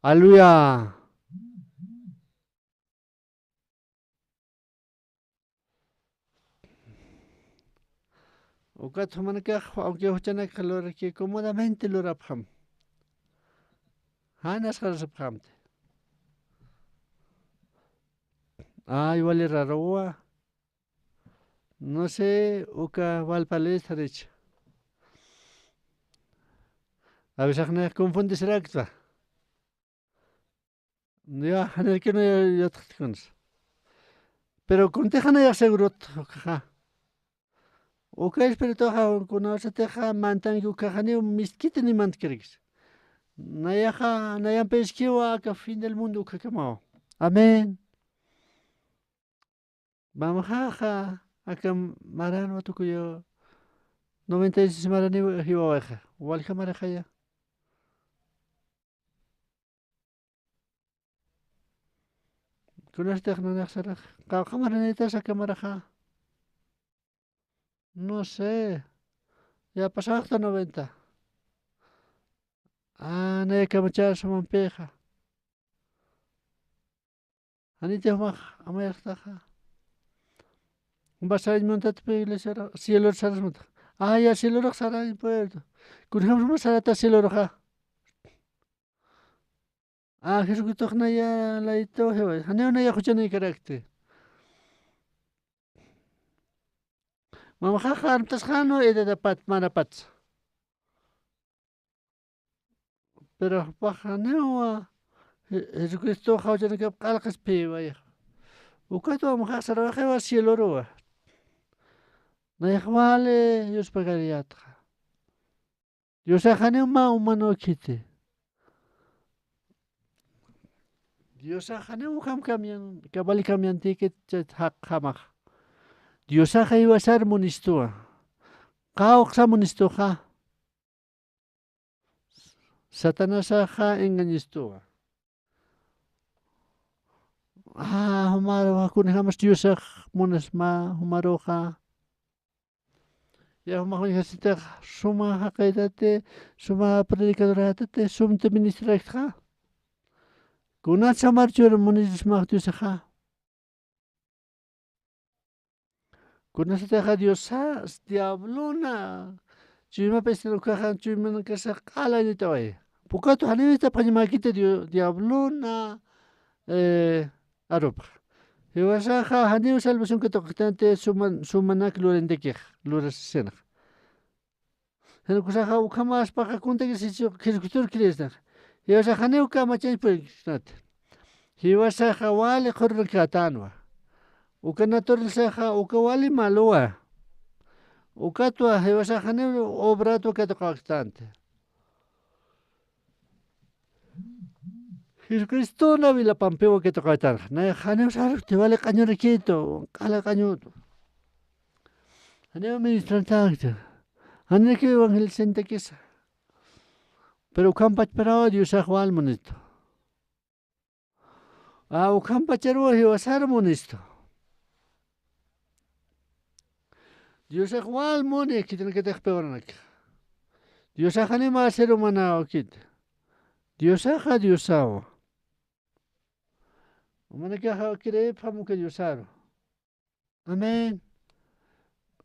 Aleluya. Ukat jumanakax, aunque juchanakax luraraki cómodamente lurapxam. Janas jarasapxamti. Ay, wali raruwa. No sé, uka walpalï sarïcha. A veces nayax confundisiraktwa. Ya, janirkinu yatxtkuns. Pero kuntix nayax segurot, ukaxa. Uka espirituxa, kunawsatixa mantanki ukaxa, niw mistkiti ni mantkarkis. Nayaxa, nayampïskiwa aka fin del mundo ukhakamaw. Amén. Mamxaxa, aka maranwa tukuyu, noventa y seis maraniw jiwawaxa. Walja maraxaya. Kunastix nanax sarax, qawqha maranïtas aka maraxa. No sé. Ya pasaxta noventa. Ah, naya kamachar sumampixa. Janiti jumax amayaxtaxa. Jumpa sarañ muntatpi iglesiara, cielor sarasmata. Ah, ya cielorux sarañ puerto. Kunjam suma sarata cieloroxa. Ah, Jesucristox naya laytu jiwa. Janiw naya juchanïkarakti. Mamxaxa armtasxänwa edadapat, manapatsa. Pero jupax janiwa, Je-, Jesucristoxa juchanïkap q'alqaspïwayax. Ukatwa mamxax sarawayxiwa cieloruwa. Nayax wali yuspagariyätxa. Diosax janiw mä humano khiti. Diosax janiw ukham cambian, cabal cambiantïkit chay jaqjamax. Diosax jiwasar munistuwa. Qawqsa munistuxa. Satanasaxa engañistuwa. Ah, jumaruxa kunjamas Diosax munasma jumaruxa. Ya, jumax uñjasitix suma jaqïtati, suma predicadorätati, sumti ministraktxa. Kunatsa marchur munismax Diosaxa. Kunasatixa Diosa, diablona, chuymapis ukaxa, chuymanakasa q'alañataway. Pukatu janiw istapxañamäkiti Dio-, diablona, eh, arupxa. Jiwasaxa janiw salvación katuqktanti suman-, sumanak lurintakix, lurasisinax. Jan ukasaxa ukhamäspaxa kuntakis Jesucristoru creesnax. Jiwasaxa janiw kamachañ purkisnati. Jiwasaxa wali qhurunakatänwa. Uka naturalsaxa uka wali maluwa. Ukatwa jiwasaxa janiw obratwa katuqaktänti. Jesucristona wilapampiwa katuqaktänxa. Nayax janiw sarukti wali q'añurakitu, q'ala q'añutu. Janiw ministrantäkti. Janirakiw evangelizantakisa. Pero ukham pachparawa Diosax wal munistu. A, ukham pacharuwa jiwasar munistu. Diosax wal muni khitinakatix piwaranak. Diosax janiw mä ser humanow khiti. Diosaxa Diosawa. Jumanakaxa creepxam uka Diosaru. Amén.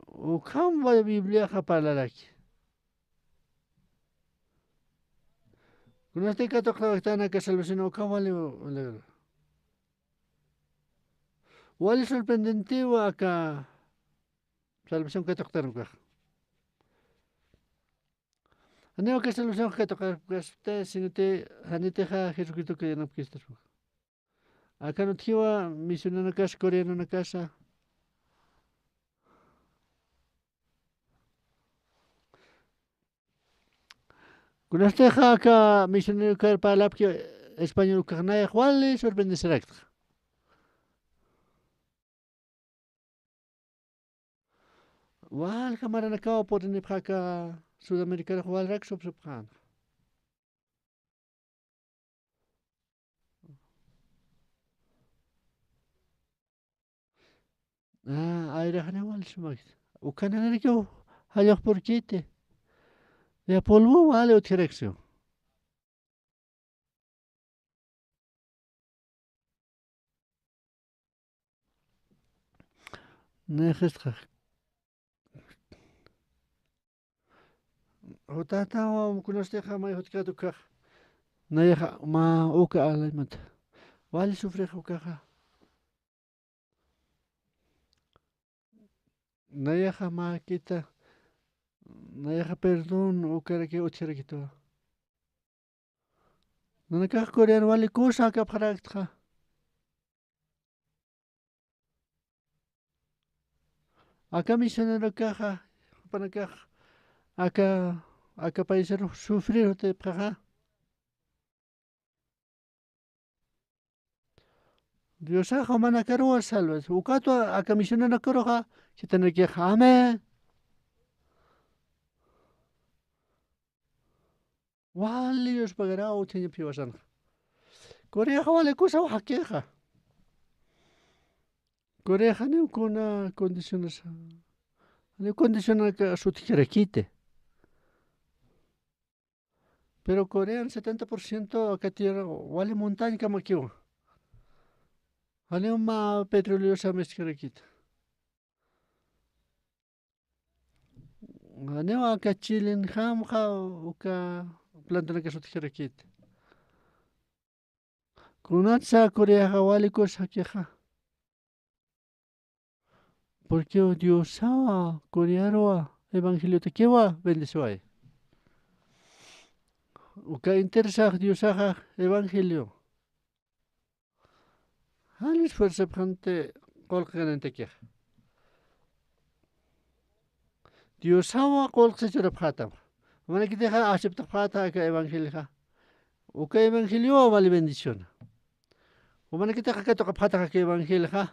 Ukham wali Bibliaxa parlaraki. Kunasti katuqtawayktän aka salvación ukham wali, wali. Wali sorprendentiwa aka Salvación katuqtan ukax. Janiw aka salvación katuqapkasti, sino que janitixa Jesucristo creyanapkistapxi. Akan utjiwa misionanakasa, coreanonakasa. Kunatixa aka misionero ukar parlapki español ukax nayax wali sorprendesiraktxa. Walja maranakaw purinipxi aka Sudamericanx walrak supsupxänxa. Ah, ayraxaniw wal sumakta. Ukananirakiw jallux purkiti. Ya polvo wali utjaraksiw. Nixistxa. Jutatawa kunatixa may jutkat ukax. Nayaxa mä uka alaymata. Wali sufrix ukaxa. Nayaxa mäkita. Nayaxa perdón ukaraki utjarakitwa. Nanakax Corean wali kusa akapxaraktxa. Aka misionerokaxa, jupanakax, aka, aka paisar sufrir jutipxaxa. Diosax jumanakaruwa salvas. Ukatwa aka misionerokaruxa, khitinirakixa. Amén. Wali yuspagaraw utjañap jiwasanxa. Coreaxa wali kusaw jakixa. Coreaxa janiw kuna condiciones, janiw condiciones utjkarakiti. Pero Corean setenta por ciento aka tierra wali montañakamakiwa. Janiw mä petróleo samistkarakiti. Janiw aka Chilenjamxa uka plantanakas utjkarakiti. Kunatsa Coreaxa wali kusa jakixa. Porque Diosawa Corearuwa evangeliotakiwa bendeciway. Uka interesax Diosaxa evangelio. Jani esfuerzapxänti qullqi ganantakixa. Diosawa qullqi churapxätam. Jumanakitixa aceptapxäta aka evangelioxa. Uka evangeliowa wali bendiciona. Jumanakitixa katuqapxätax aka evangelioxa.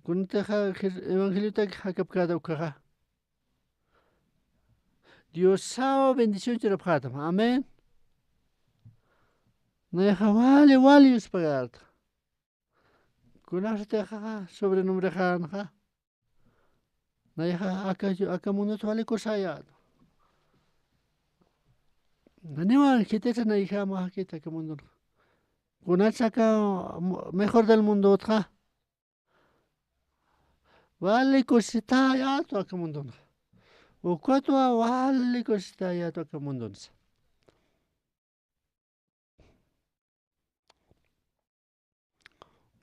Kunatixa Jes-, evangeliotak jakapkäta ukaxa. Diosaw bendición churapxätam. Amén. Nayaxa wali, wali yuspagarta. Kunasatixa sobrenombrexänxa. Nayaxa aka, aka mundot wali kusayäta. Janiwa khitisa nayaxa mä jakiti aka mundot. Kunatsa aka mejor del mundotxa. Wali kusitayätwa aka mundunxa. Ukatwa wali kusitayätwa aka mundunsa.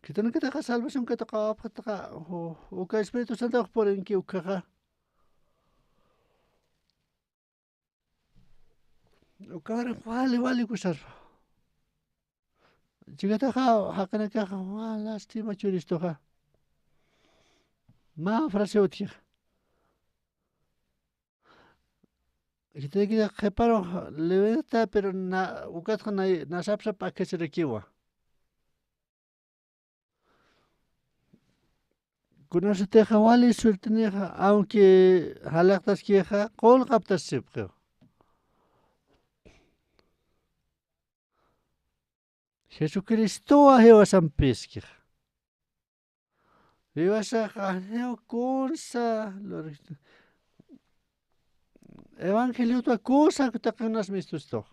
Khitinakatixa salvación katuqapxataxa, u-, uka Espíritu Santox purinki ukaxa. Ukax wali, wali kusarpa. Chikataxa, jaqinakaxa, mä lastima churistuxa. Mä frase utjixa. Khitinakatixa qhiparu lewenta, pero na, ukatxa na, na sapsap akachirakiwa. Kunasatixa wali suertenixa, aunque jalaqtaskixa, qullqaptasipxiw. Jesucristowa jiwasampiskixa. Jiwasaxa janiw kunsa, evangeliotawa kusa taqi unas mistustux.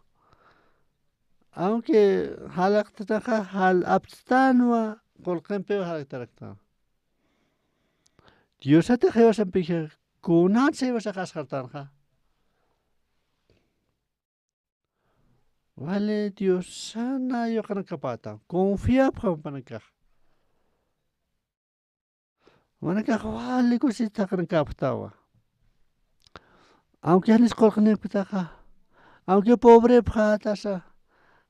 Aunque jalaqtataxa jal apstanwa, qullqimpiw jalaqtaraktanwa. Diosatix jiwasampixa kunatsa jiwasax asxartanxa. Wali Diosana yuqanakapäta, confiapxam jupanakax. Jumanakax wali kusisita thaqinakapxtawa. Aunque janis qullqinipktaxa, aunque pobrepxätasa,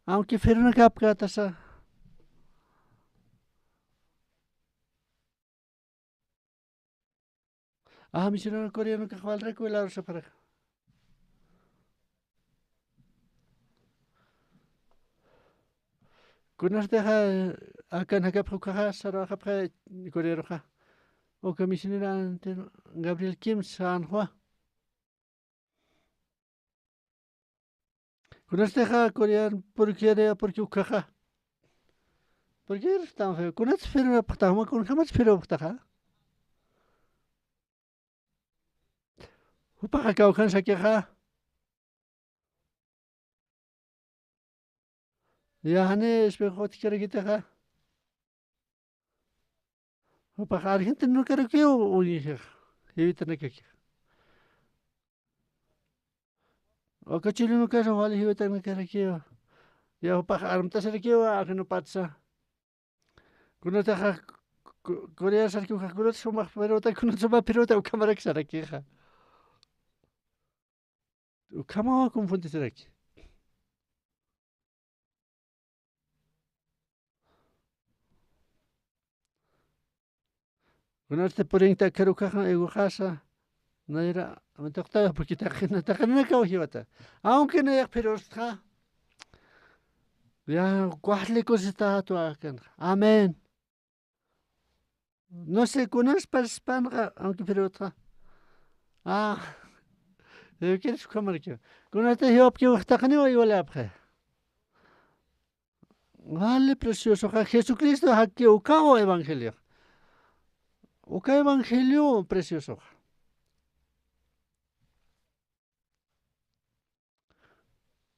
aunque firunakapkätasa. Ajá, misionero coreano kaxwalrak wilaru sapxaraka. Kunatixa akan jakapxi ukaxa, sarawxapxi coreanuxa. Uka misionero Antonio Gabriel Kim sanxwa. Kunatixa coreano, porque, porque ukaxa. Porque eres tan feo. Kunats firmapxtaxa, ma kunjamats firmapxtaxa. Jupaxa kawkhan sakixa. Ya, jani espejo utjkarakitixa. Jupax argentinokarakiw uñixixa, jiwitanakakixa. Uka chilenokasa wali jiwitanakarakiwa. Ya, jupax armtasarakiwa, ajinupatsa. Kunataxa, ku-, Corea sarki ukax, kunata sumax pelota, kunata sumax pelota, ukhamarak sarakixa. Ukhamawa confundiraki. Kunatsti purinta akar ukaxa, iguxasa, nayra, amintaqta, porque taqina, taqinakaw jiwata. Aunque nayax phirustxa, ya, wali kusisitwa akanxa. Amén. No sé, kunas parsispanxa, aunque phirutxa. Ah, ¿quieres ukhamarkiwa? Kunata jiwapkiw taqiniwa iwalapxi. Wali preciosoxa, Jesucristo jakki ukawa evangelio. Uka evangelio preciosoxa.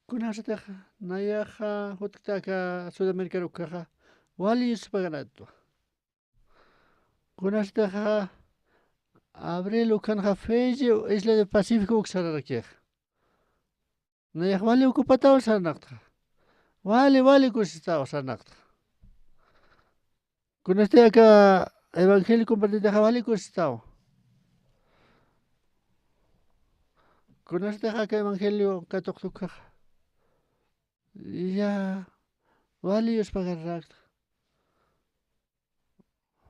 Kunasatix nayaxa jutkta aka Sudamericar ukaxa, wali yuspaganatwa. Kunasatix abril ukhanxa Fiji, isla de Pacífico uk sararakixa. Nayax wali ocupataw sarnaqtxa. Wali, wali kusisitaw sarnaqtxa. Kunasti aka evangelio compartitixa wali kusisitaw. Kunasti aka evangelio katuqtukaxa. Ya, wali yuspagarraktxa.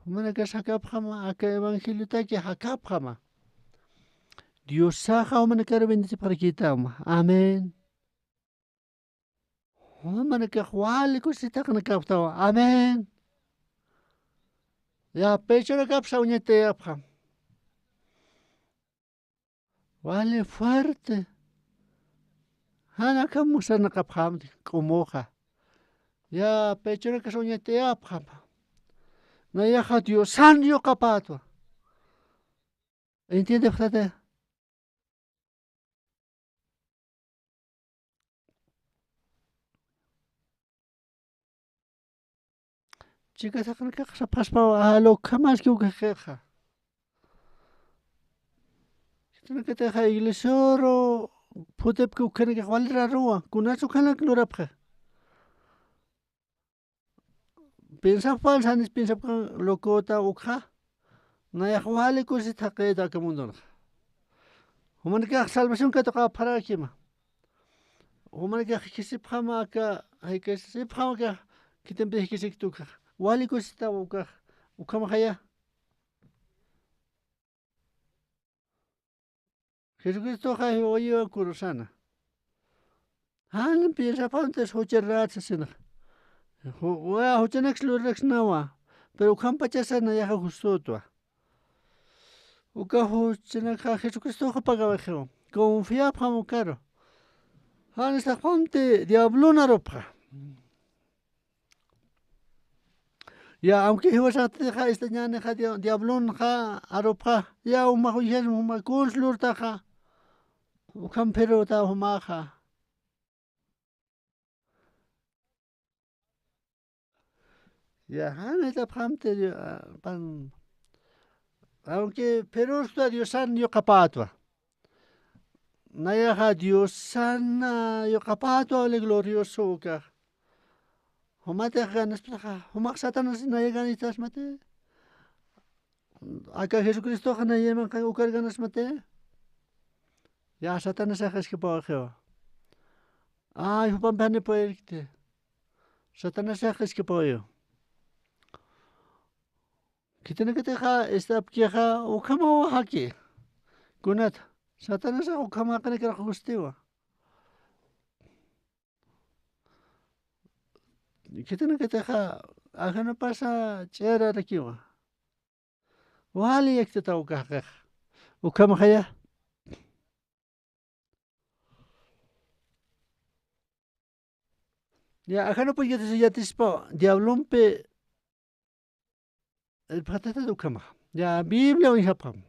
Jumanakax jakapxama, aka evangeliotaki jakapxama. Diosaxa jumanakaru bendecipxarakitama. Amén. Jumanakax wali kusisita taqinakapxtawa. Amén. Ya, pechunakapsa uñatayapxam. Wali fuerte. Jan akham sarnaqapxamti k'umuxa. Ya, pechunakas uñatayapxam. Nayaxa Diosan yuqapätwa. ¿Entiendepxtati? Chika taqinakax sapxaspaw, a, ukhamaski ukaxixa. Khitinakatixa iglesiaru phutipki ukhanakax waliraruwa, kunas ukhanak lurapxi. Piensapxpan, janis piensapxan locota ukxa. Nayax wali kusisita thaqita aka mundunxa. Jumanakax salvación katuqapxarakima. Jumanakax jikisipxama aka, jikisipxama aka, khitimpi jikisikta ukxa. Wali kusisita ukax, ukhamaxaya. Jesucristoxa jiwayiwa kurusana. Jan piensapxamtis jucharat sasinxa. Ju-, wa juchanaks luraraksnawa. Pero ukhampachasa nayaxa justutwa. Uka juchanakxa Jesucristoxa pagawaxiwa. Confiapxam ukaru. Jan istapxamti diablon arupxa. Ya, aunque jiwasatixa istañänixa dia-, diablonxa arupxa, ya, jumax uñjasma, juma kuns lurtaxa, ukham phirutaw jumaxa. Ya, jan istapxamti, ya, pan, aunque phirustwa Diosan yuqapätwa. Nayaxa Diosan, a, yuqapätwa, wali glorioso ukax. Jumatix ganaspataxa, jumax Satanás naya ganitasmati. Aka Jesucristoxa nayamanqa ukar ganasmati. Ya Satanasax iskipawxiwa. Ay, jupampi janiw puyirkti. Satanasax iskipawiwa. Khitinakatixa ist'apkixa ukhamaw jaki. Kunat Satanasax ukhama jaqinakarax justiwa. Khitinakatixa ajanapasa ch'irarakiwa. Wali yaktataw uka jaqixa. Ukhamxaya. Ya, ajanapus yatis, yatispa diablompi irpxatatat ukhamaxa. Ya, Biblia uñjapxam.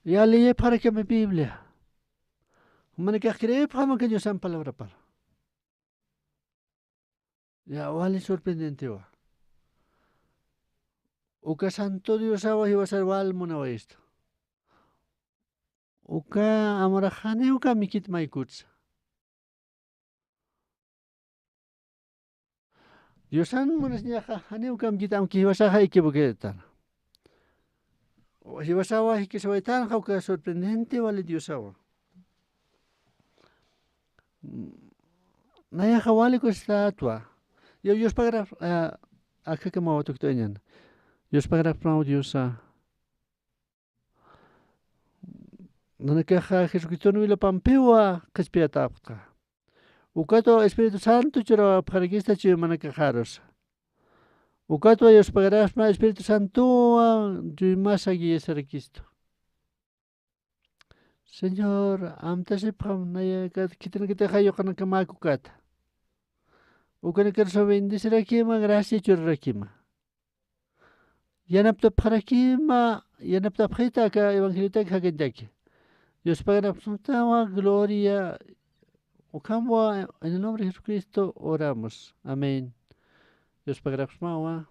Ya, leyipxarakami Biblia. Jumanakax creepxam aka Diosan palabrapar. Ya, wali sorprendentiwa. Uka Santo Diosawa jiwasar wal munawayistu. Uka amurax janiw kamkit maykutsa. Diosan munasiñaxa janiw kamkit, aunque jiwasaxa equivoquetana. Jiwasawa jikisawaytanxa uka sorprendente wali Diosawa. Nayaxa wali kusitätwa. Yo, yuspagarapxsma, ah, akhakamawa tukt'añan. Yuspagarapxsmaw Diosa. Nanakaxa Jesucriston wilapampiwa qhispiyatäpxta. Ukatwa Espíritu Santo churawapxarakistu chuymanakarus. Ukatwa yuspagarapxsma Espíritu Santowa chuymasa guiasarakistu. Señor, amtasipxam nayakat khitinakatixa yuqanakamäki ukata. Ukanakarusa bendecirakima, gracia churarakima. Yanaptapxarakima, yanaptapxita aka evangeliotaki jakañataki. Yuspagarapxsmatawa, gloria ukhamwa, en el nombre de Jesucristo oramos. Amén. Yuspagarapxsmawa.